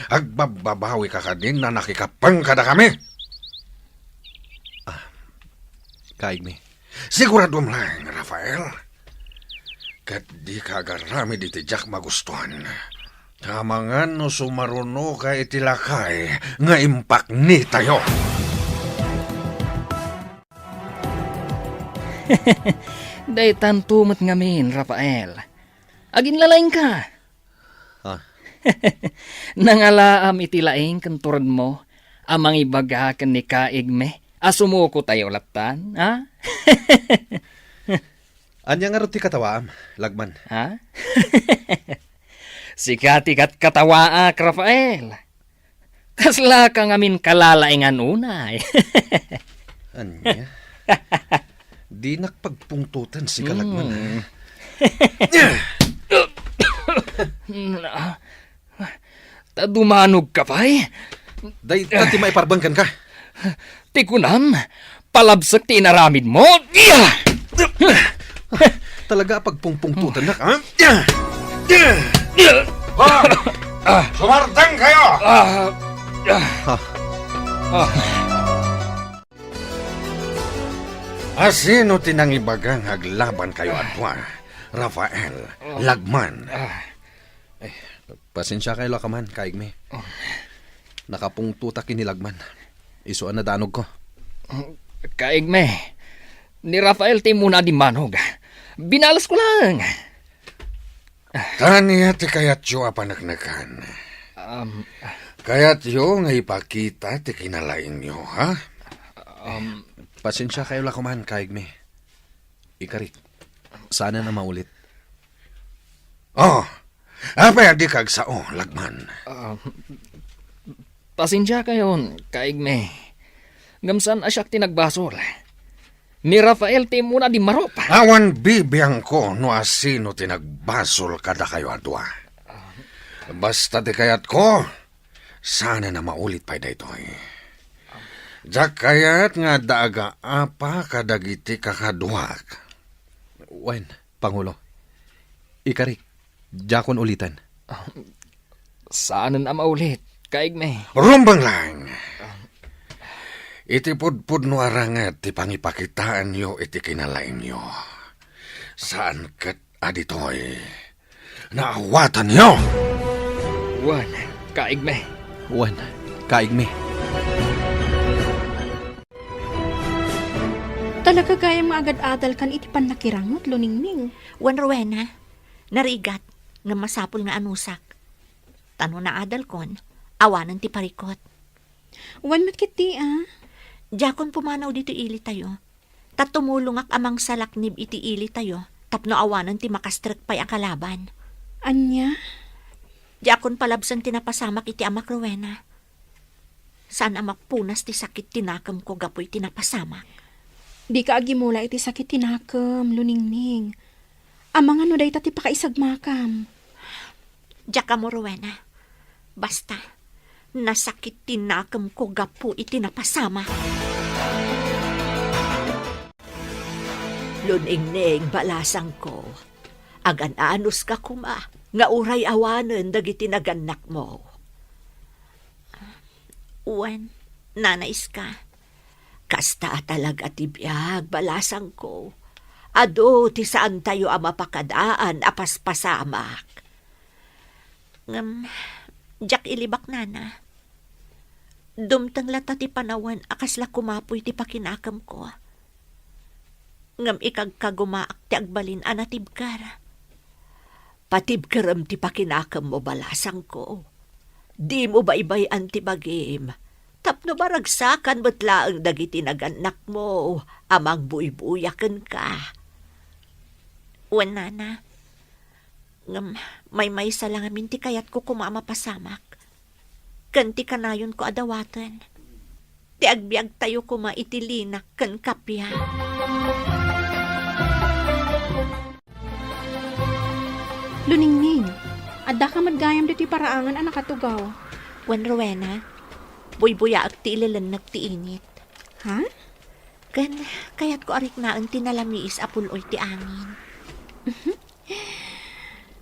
agbabbabawika kadin a nakikappeng kadakami? Ah, kaigmi. Siguradom laeng, Rafael. Ket dika agaramid iti diak magustuan. Amangan no sumarunoka iti lakay nga impaknitayo. Daytanto met ngamin, Rafael. Aginlalaingka. Ah. Nangalaam iti laing ken turedmo a mangibaga ken ni kaigmi a sumuko tayo lattan, ha? Ania ngarud ti katawaam, Lagman? Ha? Sika ti katkatawaak, Rafael. Kaslaka ngamin kalalaingan unay. Ania? Dinak pagpungtoten, sika, Lagman, ha? Hmm. Ta dumanogka pay? Dayta ti maiparbeng kenka. Ti kunam, palabsek ti inaramidmo. Talaga a pagpungpungtotennak, ha? Ha? Sumardengkayo! Ah, ah, ah. Asino ti nangibaga nga aglabankayo a dua, Rafael, Lagman? Ah. Eh, pasensiakayo la kaman, kaigmi. Oh. Nakapungtotak ken ni Lagman. Isu a nadanogko. Oh, kaigmi, ni Rafael ti immuna a dimmanog. Binalesko laeng. Ania ti kayatyo a paneknekan? Um, Kayatyo nga ipakita ti kinalaingyo, ha? Um, Pasensiakayo la koman, Kaigme. Ikarik, saanen a maulit. Oh, apay a dika agsao, lagman? Ah, pasensiakayon, Kaigme. Ngem saan a siak ti nagbasol. Ni Rafael ti immuna a dimmarup. Awan bibiangko no asino ti nagbasol kadakayo a dua. Basta ti kayatko, saanen a maulit pay daytoy. Diak kayat nga adda agaapa kadagiti kakaduak. Wen, Pangulo. Ikarik, diakon uliten. Saanen a maulit, Kaigme. Rumbeng laeng. Iti pudpudno a ranget ti pangipakitaenyo iti kinalaingyo. Saan ket a ditoy naawatanyo. Wen, Kaigme. Wen, Kaigme. Talaga gayam nga agad-adalkan iti pannakirangngeg, Luningning. Wen, Rowena, narigat, ngem masapul nga anusak. Ta no naadalkon, awanen ti parikut. Wen met ketdi, a. Diakon pumanaw ditoy ilitayo. Ta tumulongak a mangsalaknib iti ilitayo tapno awanen ti makastrek pay a kalaban. Ania? Diakon palabsen ti napasamak iti amak, Rowena. Saan a mapunas ti sakit ti nakemko gapu iti napasamak. Dika agimula iti sakit ti nakem, Luningning. Amangan no dayta ti pakaisagmakam. Diak ammo, Rowena. Basta, nasakit ti nakemko gapu iti napasamak. Luningning, balasangko, agan-anuska koma nga uray awanen dagiti nagannakmo. Wen, Nana Iska, kasta a talaga ti biag, balasangko. Adu ti saantayo a mapakadaan a paspasamak. Ngem, diak ilibak, Nana. Dumteng latta ti panawen a kasla kumapuy ti pakinakemko. Ngem ikagkagumaak ti agbalin a natibker. Patibkerem ti pakinakemmo, balasangko. Dimo baybay-an ti bagim, tapno maragsakan met laeng dagiti nagannakmo a mangbuybuya kenka. Wen, Nana. Ngem maymaysa la ngamin ti kayatko koma a mapasamak. Ken ti kanayonko a dawaten, ti agbiagtayo koma iti linak ken kappia. Luningning, addaka met gayam ditoy paraangan a nakatugaw. Wen, Rowena, buybuyaek ti ilelennek ti init. Ha? Ken kayatko a riknaen ti nalamiis a pul-oy ti angin.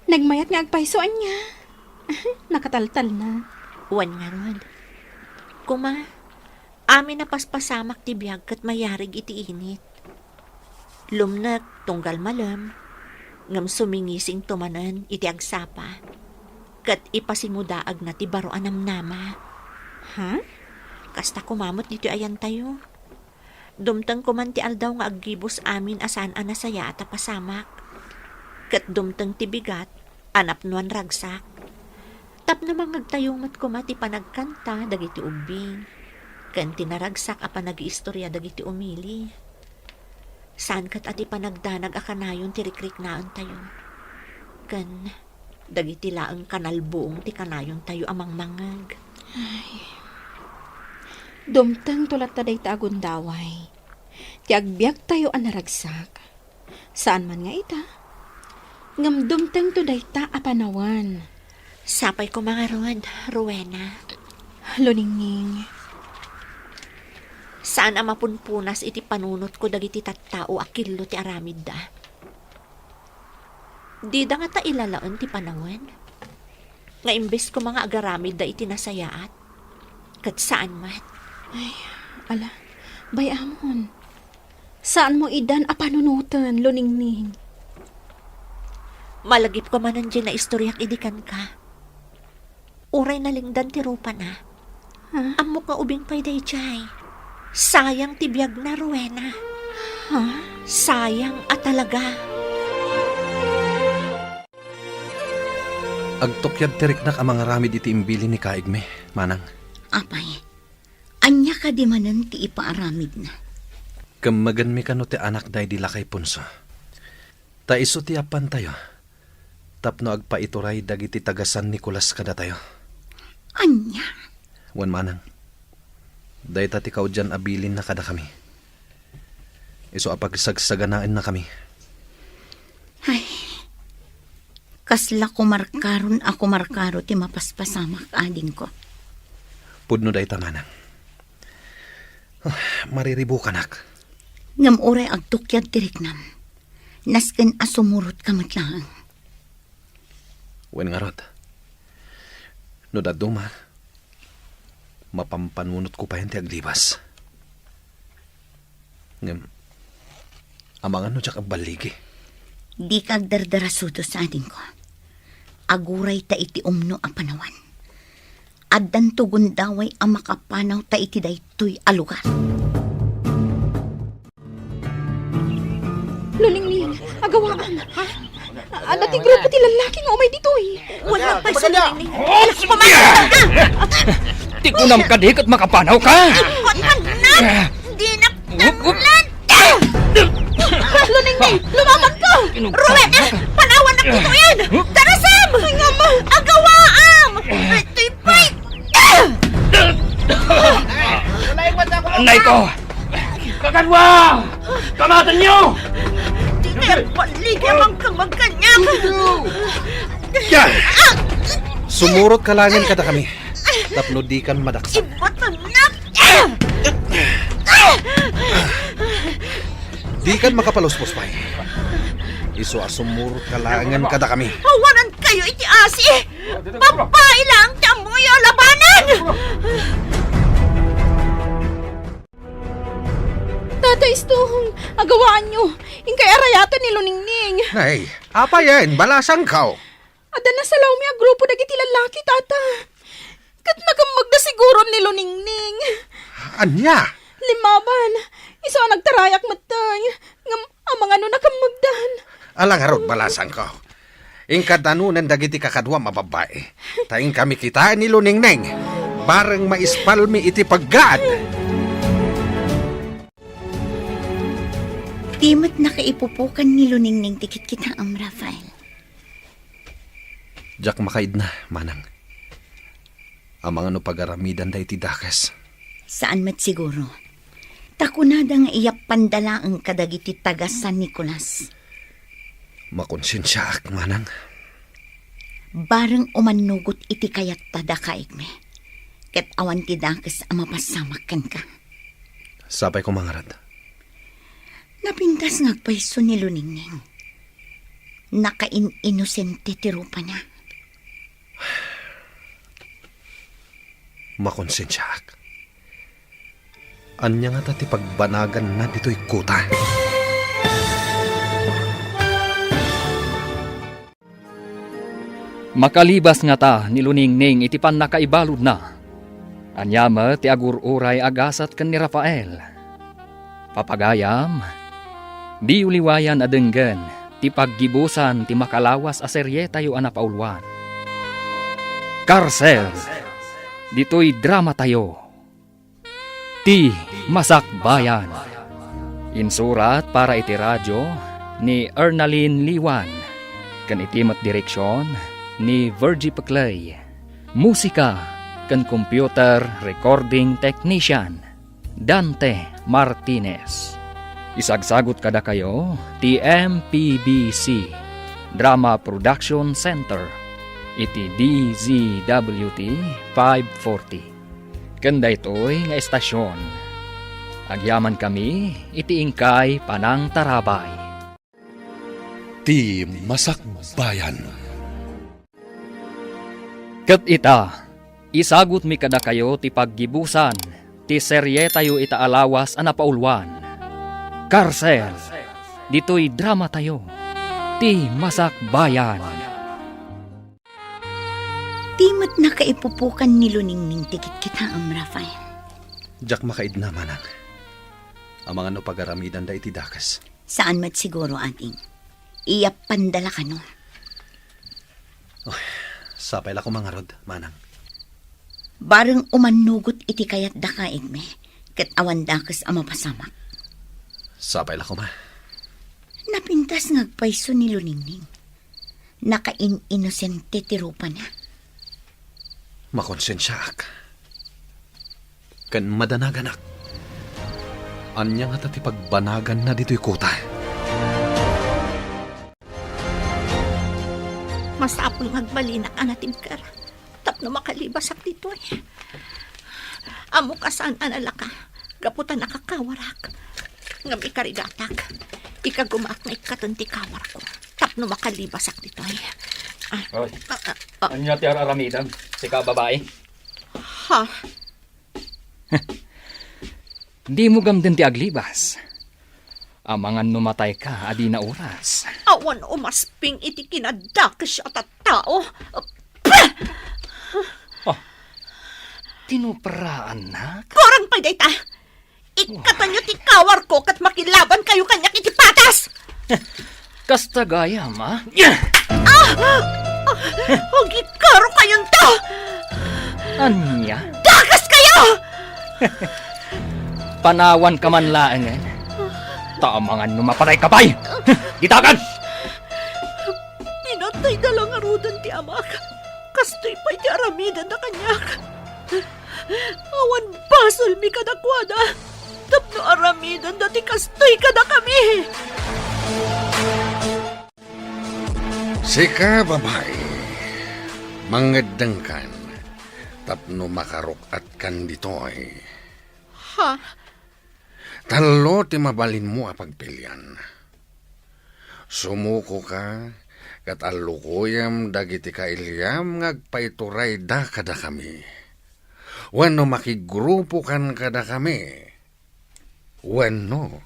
Nagmayat nga agpayso, ania? Nakataltalna. Wen ngarud. Koma, amin a paspasamak ti biag ket mayarig iti init. Lumnek tunggal malem, ngem sumingisingto manen iti agsapa, ket ipasingudaagna ti baro a namnama. Ha? Kasta koma met ditoy ayantayo. Dumteng koman ti aldaw nga aggibus amin a saan a nasayaat a pasamak. Ket dumteng ti bigat a napnoan ragsak. Tapno mangngegtayo met koma ti panagkanta dagiti ubbing, ken ti naragsak a panagiistoria dagiti umili. Saan ket a ti panagdanag a kanayon ti rikriknaentayo. Ken dagiti laeng kanalbuong ti kanayontayo a mangmangngeg. Ay. Dumtengto latta dayta a gundaway. Ti agbiagtayo a naragsak. Saan man nga ita, ngem dumtengto dayta a panawen. Sapay koma ngarud, Rowena. Luningning. Saan a mapunpunas iti panunotko dagiti tattao a killo ti aramidda. Dida ngata ilalaen ti panawen? Nga imbes koma nga agaramidda iti nasayaat, ket saan met. Ay, ala, bay-amon. Saanmo idan a panunoten, Luningning. Malagipko manen diay naistoriak idi kenka. Uray nalingdan ti rupana. Ha? Ammok nga ubing pay daydiay. Sayang ti biagna, Rowena. Ha? Sayang a talaga. Agtukyan ti riknak a mangaramid iti imbilin ni Kaigme, Manang. Apay, ania kadi manen ti ipaaramidna? Kemmegenmi kano ti anakda idi lakay punso. Ta isu ti yappantayo tapno agpaituray dagiti taga San Nicolas kadatayo. Ania? Wen manang, dayta ti kaudian a bilinna kadakami. Isu a pagsagsaganaennakami. Ay, kasla kumarkaron a kumarkaro ti mapaspasamak, adingko. Pudno dayta, manang. Ah, mariribukanak. Ngem uray agtukyad ti riknam, nasken a sumurotka met laeng. Wen ngarud, no dadduma, mapampanunotko payen ti aglibas. Ngem, amangan no diak agballigi? Dika agdardarasudos, adingko. Aguray ta iti umno a panawan. Addanto gundaway a makapanaw ta iti daytoy a lugar. Luningning, agawaam. Ha? Adda ti grupo ti lallaki nga umay ditoy. Wen, pay, Luningning. Oh, sige. Ti kunam kadi ket makapanaw ka. Wen, anak. Dinak nanglan. Luningning, lumabanka! Ruben, panawannak ditoyen! Darasam! Ay, nga ma! Agawaam! Itoy pay! Anay ko! Kakadwa! Kamatenyo! Dika agbaligi, amangan kang magkaniak! Sumurotka laengen kadakami tapno dikan madaksak. Ibatannak! Dikan makapaluspos pay. Isu a sumurotka laengen kadakami. Awanankayo iti asi! Babai laeng ti ammoyo a labanen! Tata Istohong, agawaanyo. Inkay arayaten ni Luningning. Nay, apayen, balasangko. Adda nasalawmi a grupo dagiti lallaki, Tata. Ket nakemmegda siguron ni Luningning. Ania? Limmaban, isu a nagtarayak metten. Ngem amangan no nakemmegdan. Ala ngarud, balasangko. Inka danunen dagiti kakaduam a babbai. Ta inkami kitaen ni Luningning. Bareng maispalmi iti paggaad. Di met nakaipupukan ni Luningning ti kitkitaem, Rafael. Diak makaidna, manang. Amangan no pagaramidanda iti dakes. Saan met siguro. Ta kunada nga iyappanda laeng kadagiti taga San Nicolas. Makonsensiaak, manang. Bareng umannugot iti kayatta dakaigmi. Ket awan ti dakes a mapassamak kenka. Sapay koma ngarud. Napintas nga agpayso ni Luningning. Nakain-inosente ti rupana. Makonsensiaak. Ania ngata ti pagbanaganna ditoy kuta? Makalibas ngata ni Luningning iti pannakaibaludna. Ania met ti agur-uray a gasat ken ni Rafael? Papagayam, diyo liwayan a denggen ti paggibusan ti makalawas a serietayo a napauluan. Karsel, ditoy dramatayo. Ti Masakbayan. Insurat para iti radio ni Ernalyn Liwan, ken iti met direksion ni Virgie Peclay. Musika ken computer recording technician, Dante Martinez. Isagsagut kadakayo ti M P B C Drama Production Center iti D Z W T five forty. Ken daytoy nga estasion, agyamankami iti inkay panangtarabay. Ti Masakbayan. Ket ita, isagutmi kadakayo ti paggibusan ti serietayo ita a lawas a napauluan. Karsel, ditoy dramatayo, Ti Masakbayan. Di met nakaipupukan ni Luningning ti kitkitaem, Rafael. Diak makaidna, manang. Amangan no pagaramidanda iti dakes. Saan met siguro, ading. Iyappanda la kano. Oh, sapay la koma ngarud, manang. Bareng umannugot iti kayat dakaigmi, ket awan dakes a mapasamak. Sapay la koma. Napintas nga agpayso ni Luningning. Nakain-inosente ti rupana. Makonsensiaak. Ken madanaganak. Ania ngata ti pagbanaganna ditoy kota? Masapul nga agbalinak a natibker tapno makalibasak ditoy. Ammok a saan a nalaka gapu ta nakakawarak. Ngem ikarigatak, ikagumaak nga ikkaten ti kawarko tapno makalibasak ditoy. Ah, Oy, ah, ah, ah. Ania ti ar-aramidem, sika a babai? Ha? Dimo gamden ti aglibas. Amangan no matayka a dina oras. Awan umasping iti kinadakes a tattao. Pah! Oh, tinupraannak? Kurang pay dayta! Ikkatenyo ti kawarko ket makilabankayo kaniak iti patas! Kasta gayam, a? Ah! Ah! Agikkarokayonto! Ania? Dakaskayo! Panawanka man laengen. Ta amangan no mapatayka pay! Ditakan! Pinatayda la ngaruden ti amak. Kastoy pay ti aramidenda kaniak. Awan basolmi kadakuada tapno aramidenda ti kastoy kadakami. Sika, babai, mangeddengkan tapno makaruk-atkan ditoy. Ha? Tallo ti mabalinmo a pagpilian. Sumukoka ket allukoyem dagiti kailiam nga agpaiturayda kadakami. Wenno makigrupokan kadakami. Wenno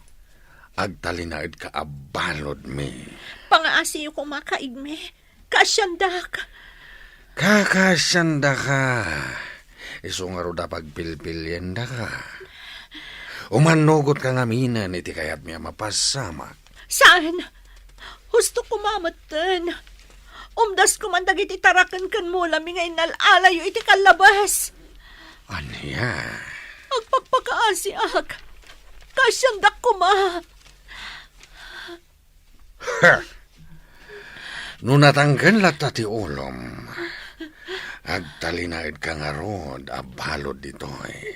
agtalinaedka a baludmi. Pangaasiyo koma, kaigmi. Kaasiandak. Kakaasiandaka. Isu ngarud a pagpilpiliendaka. Umannugotka ngaminen iti kayatmi a mapasamak. Saan? Husto koma metten. Umdas koman dagiti taraken ken mulami nga innal-alayo iti kallabes. Ania? Agpakpakaasiak. Kaasiandak koma. Ha! No natangken latta ti ulom, agtalinaedka ngarud a balud ditoy.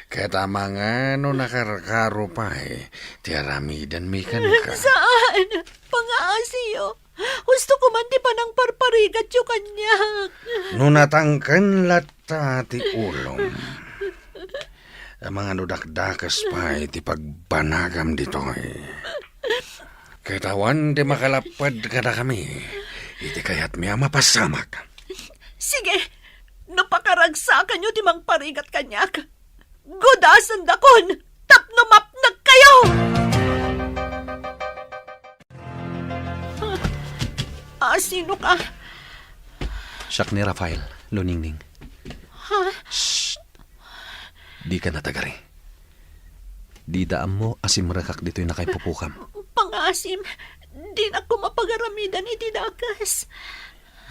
Ket amangan no nakarkaro pay ti aramidenmi kenka. Saan? Pangaasiyo. Husto koman ti panangparparigatyo kaniak. No natangken latta ti ulom, amangan no dakdakes pay ti pagbanagam ditoy. Ket awan ti makalapped kadakami iti kayatmi a mapasamak. Sige, no pakaragsakanyo ti mangparigat kaniak, gudasendakon tapno mapnekkayo! Ah, sino ka? Siak ni Rafael, Luningning. Ha? Shh! Dika natagari. Dida ammo a simrekak ditoy nakaipupokam. Pangaasim, dinak koma pagaramidan iti dakes.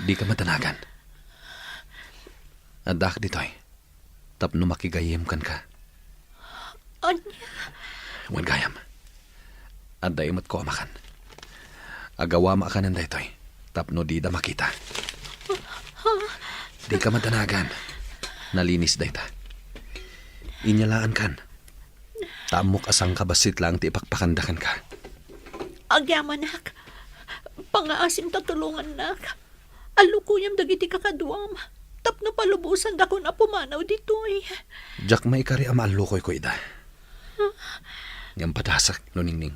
Dika madanagan. Addaak ditoy tapno makigayyem kenka. Ania? Wen gayam. Adda imetko a makan. Agawama kanen daytoy tapno dida makita. Dika madanagan. Nalinis dayta. Inyalaankan. Ta ammok a sangkabassit laeng ti ipakpakanda kenka. Agyamanak. Pangaasim ta tulongannak. Allukoyam dagiti kakaduam tapno palubosandakon a pumanaw ditoy. Diak maikari a maallukoyko ida. Ngem padasek, Luningning.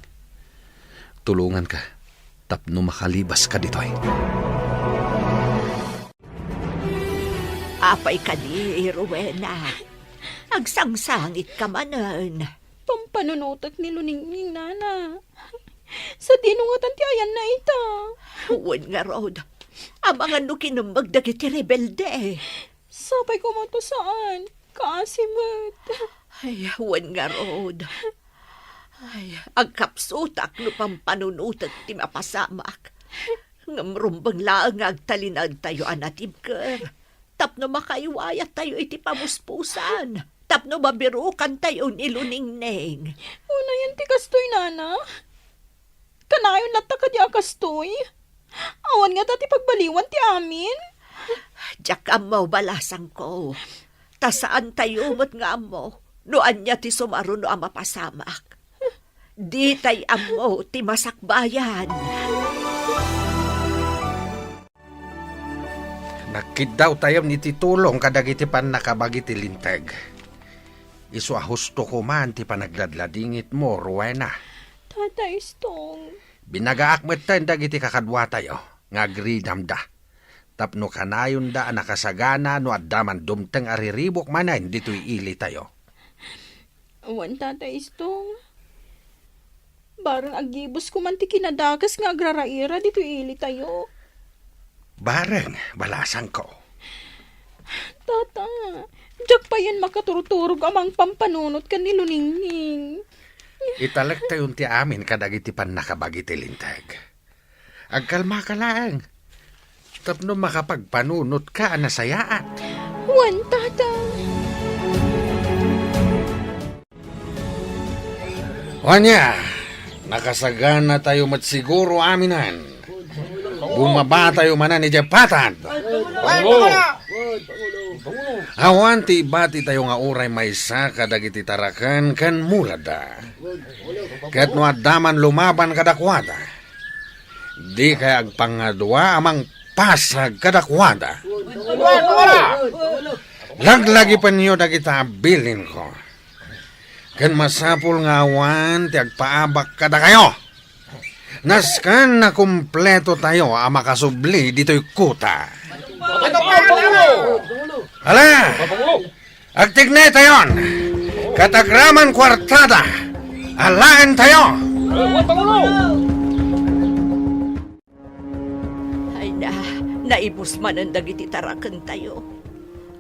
Tulonganka tapno makalibaska ditoy. Apay kadi, Rowena? Agsangsangitka manen. Pampanunotek ni Luningning, nana. Sadino ngatan ti ayanna ita? Wen ngarud, amangan no kinemmeg dagiti rebelde. Sapay koma ta saan, kaasi met. Ay, wen ngarud. Ay, agkapsutak no pampanunotek ti mapasamak. Ngem rumbeng laeng nga agtalinaedtayo a natibker tapno makaiwayattayo iti pamuspusan. tapno mabirukantayo ni Luningning. Unayen ti kastoy, Nana. Kanayon latta kadi a kastoy? Awan ngata ti pagbaliwan ti amin? Diak ammo, balasangko. Ta saantayo met nga ammo no ania ti sumaruno a mapasamak. Ditay ammo ti masakbayan. Nagkiddawtayon iti tulong kadagiti pannakabagi ti Linteg. Isu a husto koman ti panagladladingitmo, Rowena. Tata Istong. Binagaak metten dagiti kakaduatayo nga agridamda tapno kanayonda a nakasagana no adda man dumteng a riribuk manen ditoy ilitayo. Wen, Tata Istong. Bareng agibusko man ti kinadakes nga agraraira ditoy ilitayo. Bareng, balasangko. Tata, diak payen makaturturog a mangpampanunot ken ni Luningning. Italektayon ti amin kadagiti pannakabagi ti Linteg. Agkalmaka laeng tapno makapagpanunotka a nasayaat. Wen, Tata. Ania, nakasaganatayo met siguro aminen. Bumabatayo manen idiay patad. Awan ti ibatitayo nga uray maysa kadagiti taraken ken muradda. Ket no adda man lumaban kadakuada, dikay agpangadua a mangpasag kadakuada. Laglagipenyo dagita a bilinko. Ken masapul nga awan ti agpaabak kadakayo. Nasken a kumpletotayo a makasubli ditoy kuta. Ala, agtignaytayon, ket agraman kuartada, alaentayo. Ay na, naibus manen dagiti tarakentayo.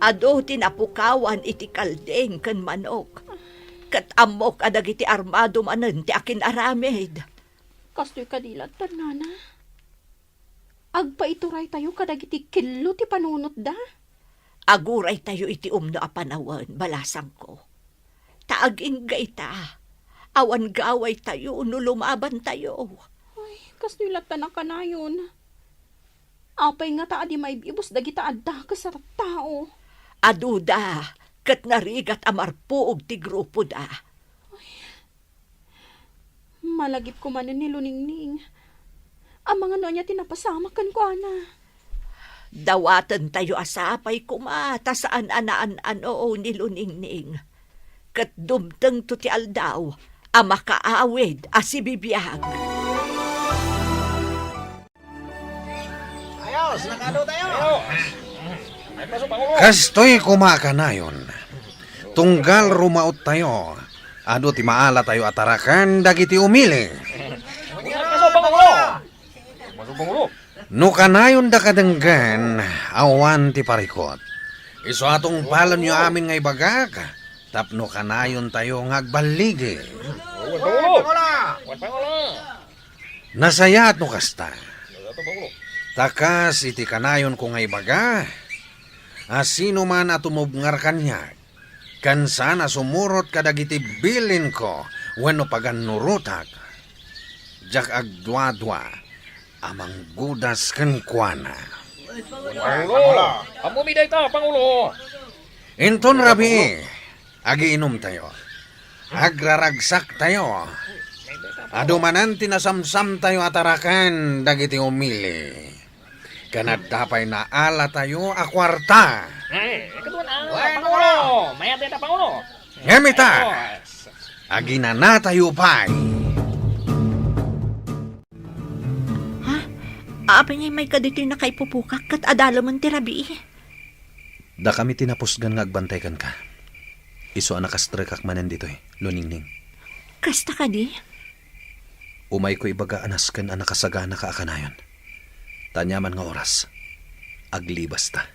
Adu ti napukawan iti kalding ken manok. Ket ammok a dagiti armado manen ti akin-aramid. Kastoy kadi latta, Nana? Agpaituraytayo kadagiti kello ti panunotda. Aguraytayo iti umno a panawen, balasangko. Ta agingga ita, awan gawaytayo no lumabantayo. Ay, kastoy latta a kanayon. Apay ngata a di maib-ibus dagita a dakes a tattao? Aduda, ket narigat a marpuog ti grupoda. Ay, malagipko manen ni Luningning. Amangan no ania ti napasamak kenkuana. Dawatentayo a sapay koma ta saan a naan-ano ni Luningning. Ket dumtengto ti aldaw a makaawid a sibibiag. Ayos, nakado tayo. Kastoy koma a kanayon. Tunggal rumaottayo, adu ti maalatayo a taraken dagiti umili. No kanayonda kadenggen, awan ti parikut. Isu a tungpalenyo amin nga ibagak, tapno kanayontayo nga agballigi. Nasayaat no kasta. Ta kas iti kanayonko nga ibaga, a sinoman a tumubngar kaniak, ken saan a sumurot kadagiti bilinko wenno pagannurotak, diak agduadua a manggudas kenkuana. Pangulo! Ammom dayta, Pangulo! Inton rabii, agiinumtayo. Agraragsaktayo. Adu manen ti nasamsamtayo a taraken dagiti umili. Ken adda pay naalatayo a kuarta. Eh, ikaduan a, Pangulo! Mayat dayta, Pangulo! Ngem ita, aginanatayo pay. Ha? Apay ngay mayka ditoy nakaipupukak ket adalemen ti rabii? Dakami ti napusgan nga agbantay kenka. Isu a nakastrekak manen ditoy, Luningning. Kasta kadi? Umayko ibaga a nasken a nakasaganaka a kanayon. Ta aniaman nga oras, aglibasta.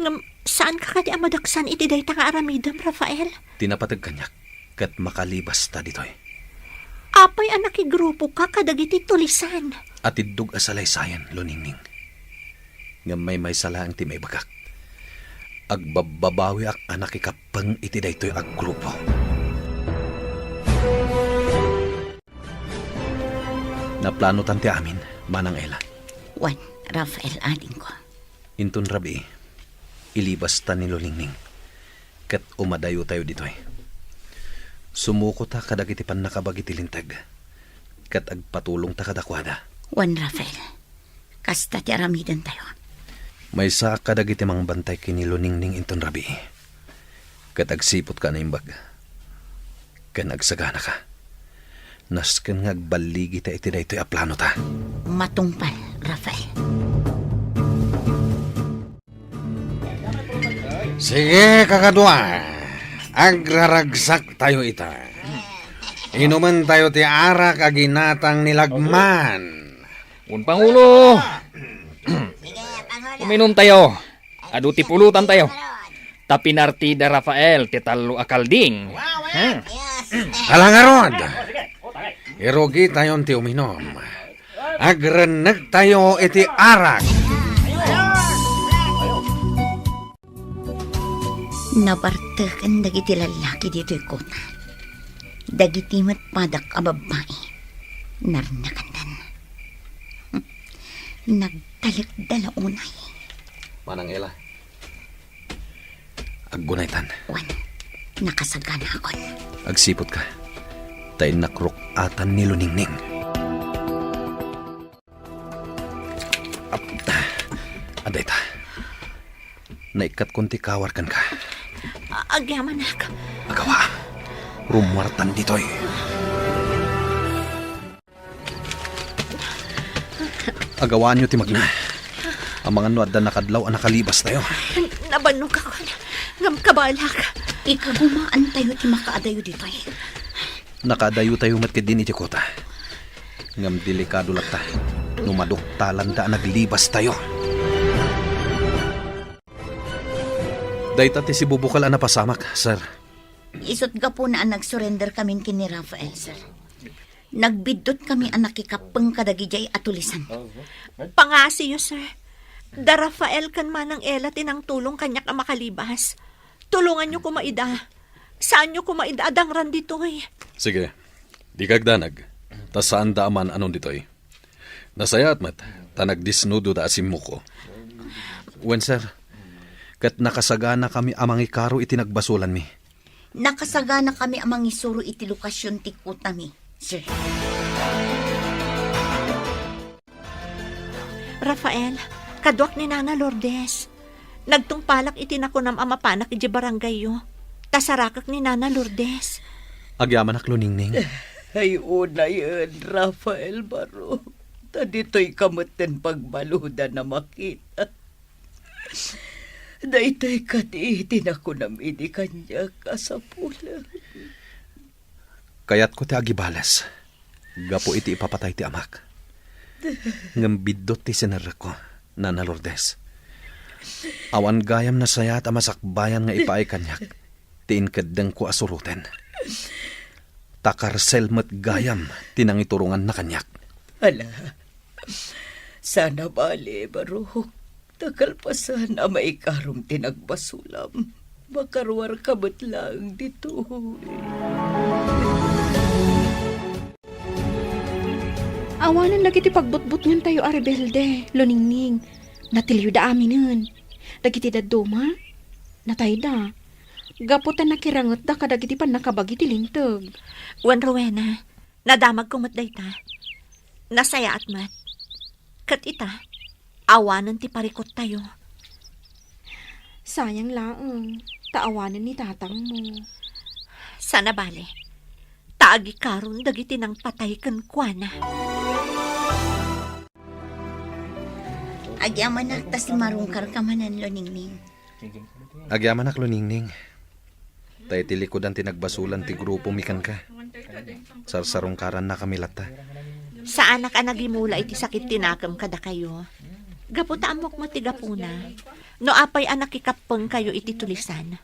Ngem, saanka kadi a madaksan iti dayta nga aramidem, Rafael? Ti napateg kaniak, ket makalibasta ditoy. Apay a nakigrupoka kadagiti tulisan? Atiddog a salaysayan, Luningning. Ngem maymaysa laeng ti maibagak. Agbabbabawiak a nakikappeng iti daytoy a grupo. Naplanotan ti amin, Manang Ella. Wen, Rafael, adingko. Inton rabii, ilibasta ni Luningning, ket umadayotayo ditoy. Sumukota kadagiti pannakabagi ti linteg, ket agpatulongta kadakuada. Wen, Rafael, kasta ti aramidentayo. Maysaak kadagiti mangbantay ken ni Luningning inton rabii, ket agsiputka a naimbag, ken agsaganaka. Nasken nga agballigita iti daytoy a planota. Matungpal, Rafael. Sige, kakadua. Agraragsaktayo ita. Inumentayo ti arak a ginatang ni Lagman. Wen, Pangulo. Uminumtayo. Adu ti pulutantayo. Ta pinartida Rafael ti tallo a kalding. Ha? Ala ngarud, irugitayon ti uminum. Agrennegtayo iti arak. Nabarteken dagiti lallaki ditoy kota. Dagiti met padak a babbai, narnakandan. Nagtalekda la unay. Manang Ella, aggunaytan. Wen, nakasaganakon. Agsiputka, ta innak ruk-atan ni Luningning. Ap-, adda ita. Naikkatkon ti kawar kenka. A-, agyamanak. Agawa. Rummuartan ditoy. Agawaanyo ti magna. Amangan no adda nakadlaw a nakalibastayo. Nabannogakon. Ngem kabalak. Ikagumaantayo ti makaadayo ditoy. Nakaadayotayo met ketdin iti kota. Ngem delikado latta no maduktalanda a naglibastayo. Dayta ti sibubukel a napasamak, sir. Isut' gapuna a nagsurenderkamin ken ni Rafael, sir. Nagbiddutkamin a nakikappeng kadagidiay a tulisan. Pangaasiyo, sir. Da Rafael ken Manang Ella ti nangtulong kaniak a makalibas. Tulonganyo koma ida. Saanyo koma ida a dangran ditoy. Sige. Dika agdanag. Ta saanda a man-anon ditoy. Nasayaat met, ta nagdisnudoda a simmuko. Wen, sir. Ket nakasaganakami a mangikaro iti nagbasolanmi. Nakasaganakami a mangisuro iti lokasion ti kotami, sir. Rafael, kaduak ni Nana Lourdes. Nagtungpalak iti nakunam a mapanak idiay barangayyo. Ta sarakek ni Nana Lourdes. Agyamanak, Luningning. Ay, unayen, Rafael Barok. Ta ditoyka metten pagbaludan a makita. Daytoy kadi ti nakunam idi kaniak a sapulen. Kayatko ti agibales gapu iti ipapatay ti amak. Ngem biddut ti sinerrekko, Nana Lourdes. Awan gayam nasayaat a masakbayan nga ipaay kaniak ti inkeddengko a suroten. Ta karsel met gayam ti nangituronganna kaniak. Ala, saan a bale, Barok. Ta kalpasan a maikarom ti nagbasolam, makaruarka met laeng ditoy. Awanen dagiti pagbutbutngentayo a rebelde, Luningning. Natilyoda aminen. Dagiti dadduma, natayda. Gapu ta nakirangetda kadagiti pannakabagi ti linteg. Wen, Rowena, nadamagko met dayta. Nasayaat met. Ket ita, awanen ti parikuttayo. Sayang laeng, ta awanen ni tatangmo. Saan a bale, ta agikaron dagiti nangpatay kenkuana. Agyamanak ta simarungkarka manen, Luningning. Agyamanak, Luningning. Ta iti likudan ti nagbasolan ti grupomi kenka. Sarsarungkarannakami latta. Saanak a nagimula iti sakit ti nakem kadakayo. Gapu ta ammok met ti gapuna. No apay a nakikappengkayo iti tulisan.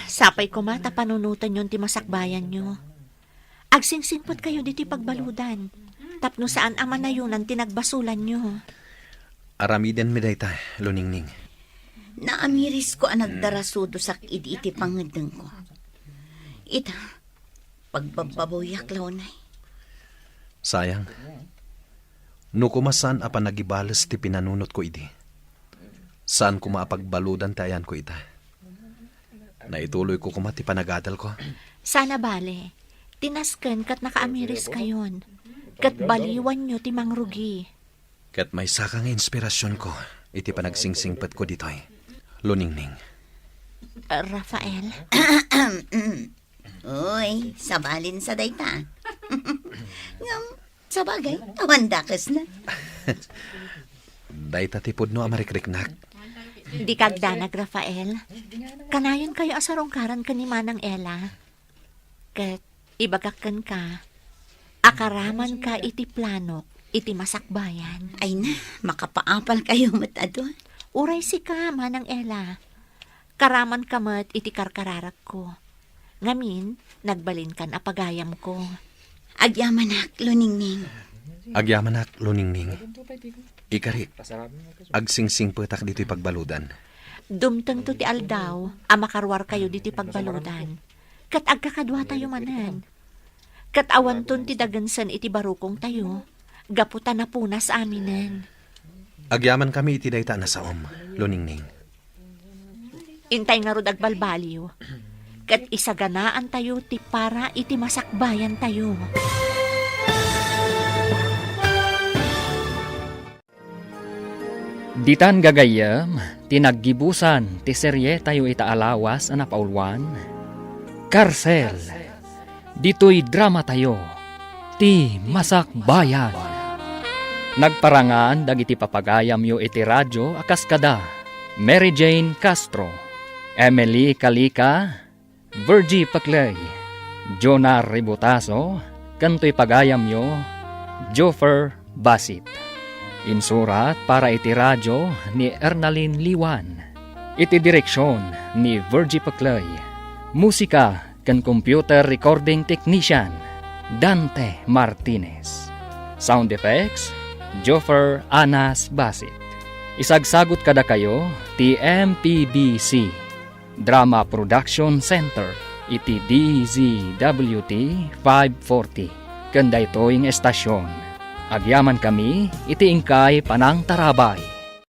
Sapay koma ta panunotenyon ti masakbayanyo. Agsingsingpetkayo ditoy pagbaludan, tapno saan a manayonan ti nagbasolanyo. Aramidenmi dayta, Luningning. Naamirisko a nagdarasudosak idi iti pangeddengko. Ita, pagbabbabawiak la unay. Sayang. No koma saan a panagibales ti pinanunotko idi, saan koma a pagbaludan ti ayanko ita. Naituloyko koma ti panagadalko. Saan a bale, ti nasken ket nakaamiriskayon, ket baliwanyo ti mangrugi. Ket maysaka nga inspirasionko iti panagsingsimpetko ditoy, Luningning. Rafael? Uy, sabalin sa dayta. Ngem, sabagay, awan dakesna. Dayta ti pudno a marikriknak. Dika agdanag, Rafael. Kanayonkayo a sarungkaran ken ni Manang Ella. Ket ibagak kenka, akaramanka iti planok iti masakbayan. Ay na, makapaapalkayo met adu. Uray sika, Manang Ella. Karamanka met iti karkararakko. Ngamin, nagbalinkan a pagayamko. Agyamanak, Luningning. Agyamanak, Luningning. Ikarik, agsingsingpetak ditoy pagbaludan. Dumtengto ti aldaw a makaruarkayo ditoy pagbaludan, ket agkakaduatayo manen. Ket awanton ti dagensen iti barukongtayo, gapu ta napunas aminen. Agyamankami iti dayta a nasaom, Luningning. Intay ngarud agbalbaliw, ket isaganaantayo ti para iti masakbayantayo. Ditan gagayyem ti naggibusan ti serietayo ita a lawas a napauluan, Karsel. Ditoy dramatayo, Ti Masakbayan. Nagparangan dagiti papagayamyo iti radio a kas kada Mary Jane Castro, Emily Calica, Virgie Paclay, Jonah Ributaso, ken toy pagayamyo, Joffer Basit. Insurat para iti radio ni Ernalyn Liwan. Iti direksion ni Virgie Paclay. Musika ken computer recording technician, Dante Martinez. Sound effects, Joffer Anas Basit. Isagsagut kadakayo ti M P B C Drama Production Center iti D Z W T five forty. Ken daytoy nga estasion, agyamankami iti inkay panangtarabay.